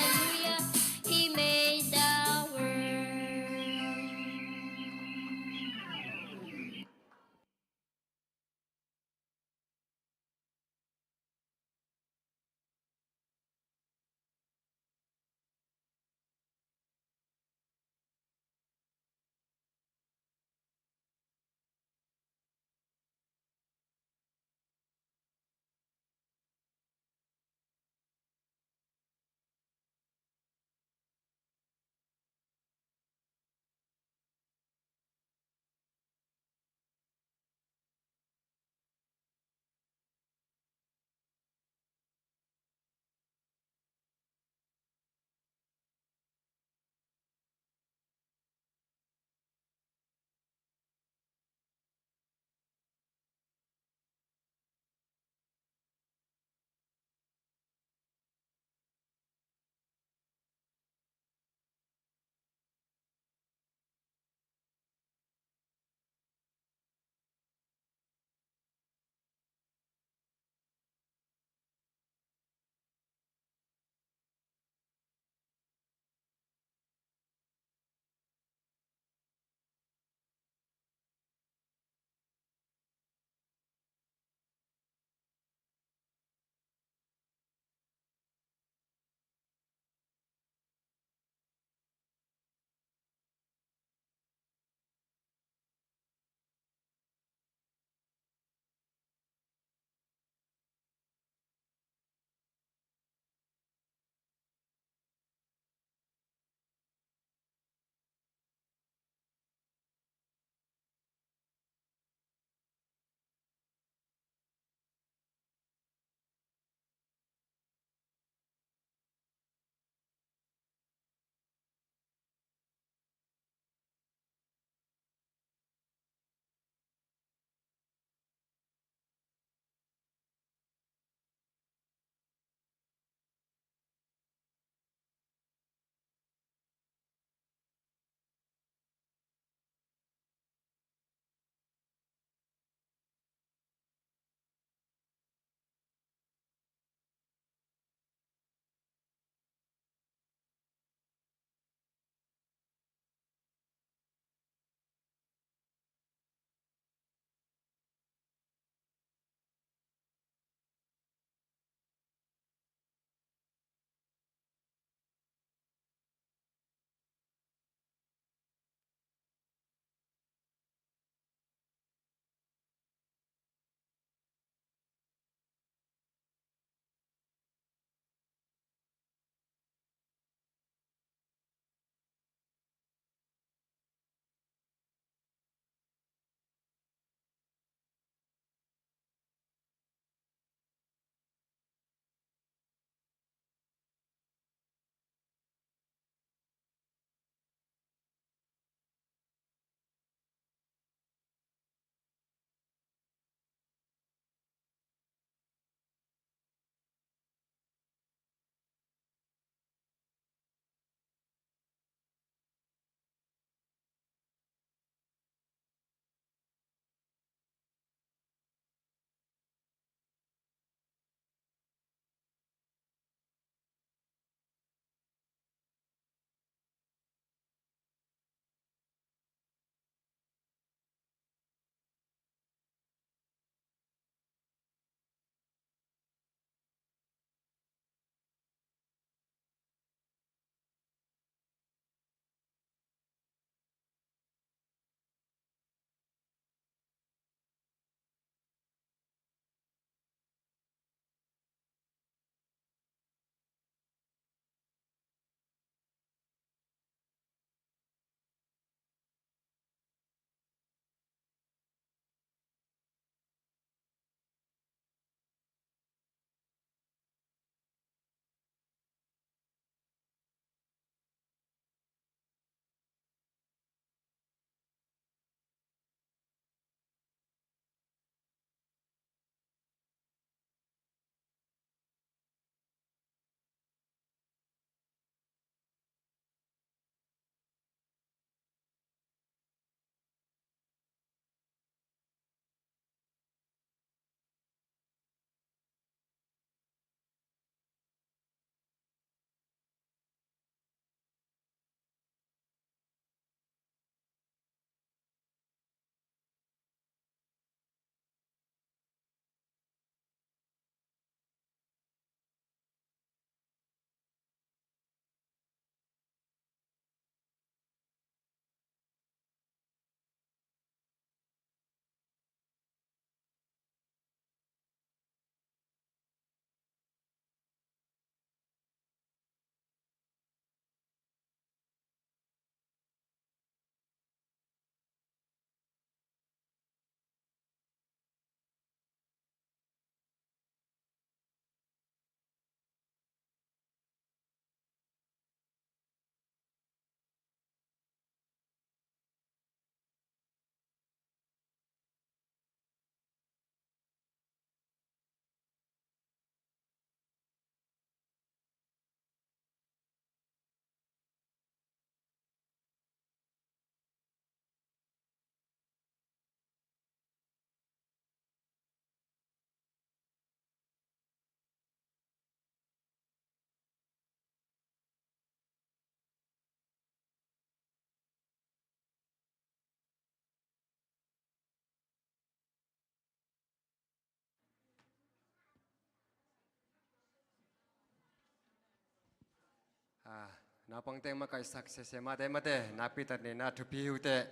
Naupangte makaihsak sese mate mate, nakpi tak ni na thupi uh teh.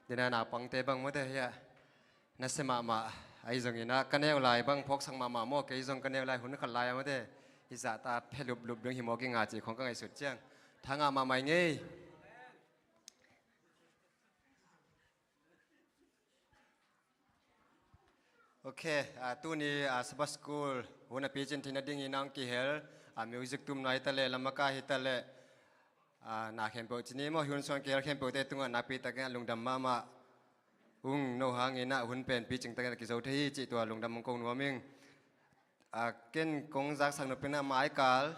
Dena naupangte bang mate hiah nasia mahmah. Ahi zongin ah ka neu lai bang phawksak mahmah maw, kei zong ka neu lai hun khat lai a mate, i zahta phe luplup ding hi maw kinga cih khong ka ngaihsut ciang tha ngah mahmah ing ei. Ok, ah, tuni, ah, Sabbath School hun a picin theihna dingin ah hong kihel, ah, music tumna hi ta leh, lamaka hi ta leh, ah, na khempeuh ci ni maw, hi hun sung kihel khempeuhte tungah nakpi takin ah lungdam mahmah ung. No hangin ah hun pen picing takin ah kizo thei hi cih tua lungdam hong ko nuam ing. Ah, ken kong zaksak nop in ah maikal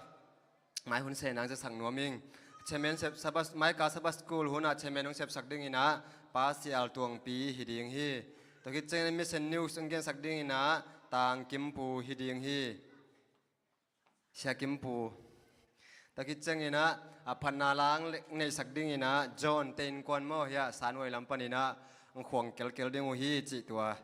mai hun seh nang zaksak nuam ing. Chairman sep, Sabbath, maikal Sabbath School hun ah chairman hong sepsak dingin ah Pa Sial Tuangpi hi ding hi. Tua khit ciangin ah Mission News hong gensak dingin ah Tang Kimpu hi ding hi. Sia Kimpu. Tua khit ciangin ah, a phatna la hong neihsak dingin ah John te innkuan maw hiah Sanwai lam panin ah hong khuang kelkel ding uh hi cih tua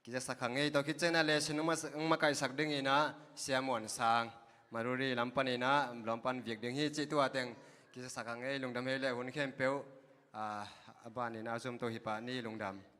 kizasak hang ei. Tua khit ciangin ah lesson hong ma-, hong makaihsak dingin ah Sia Muan Sang, Maruri lam panin ah lawm pan viak ding hi cih tua teng kizasak hang ei. Lungdam hei leh hun khempeuh, ah, a banin ah a zumto hi pah ni. Lungdam.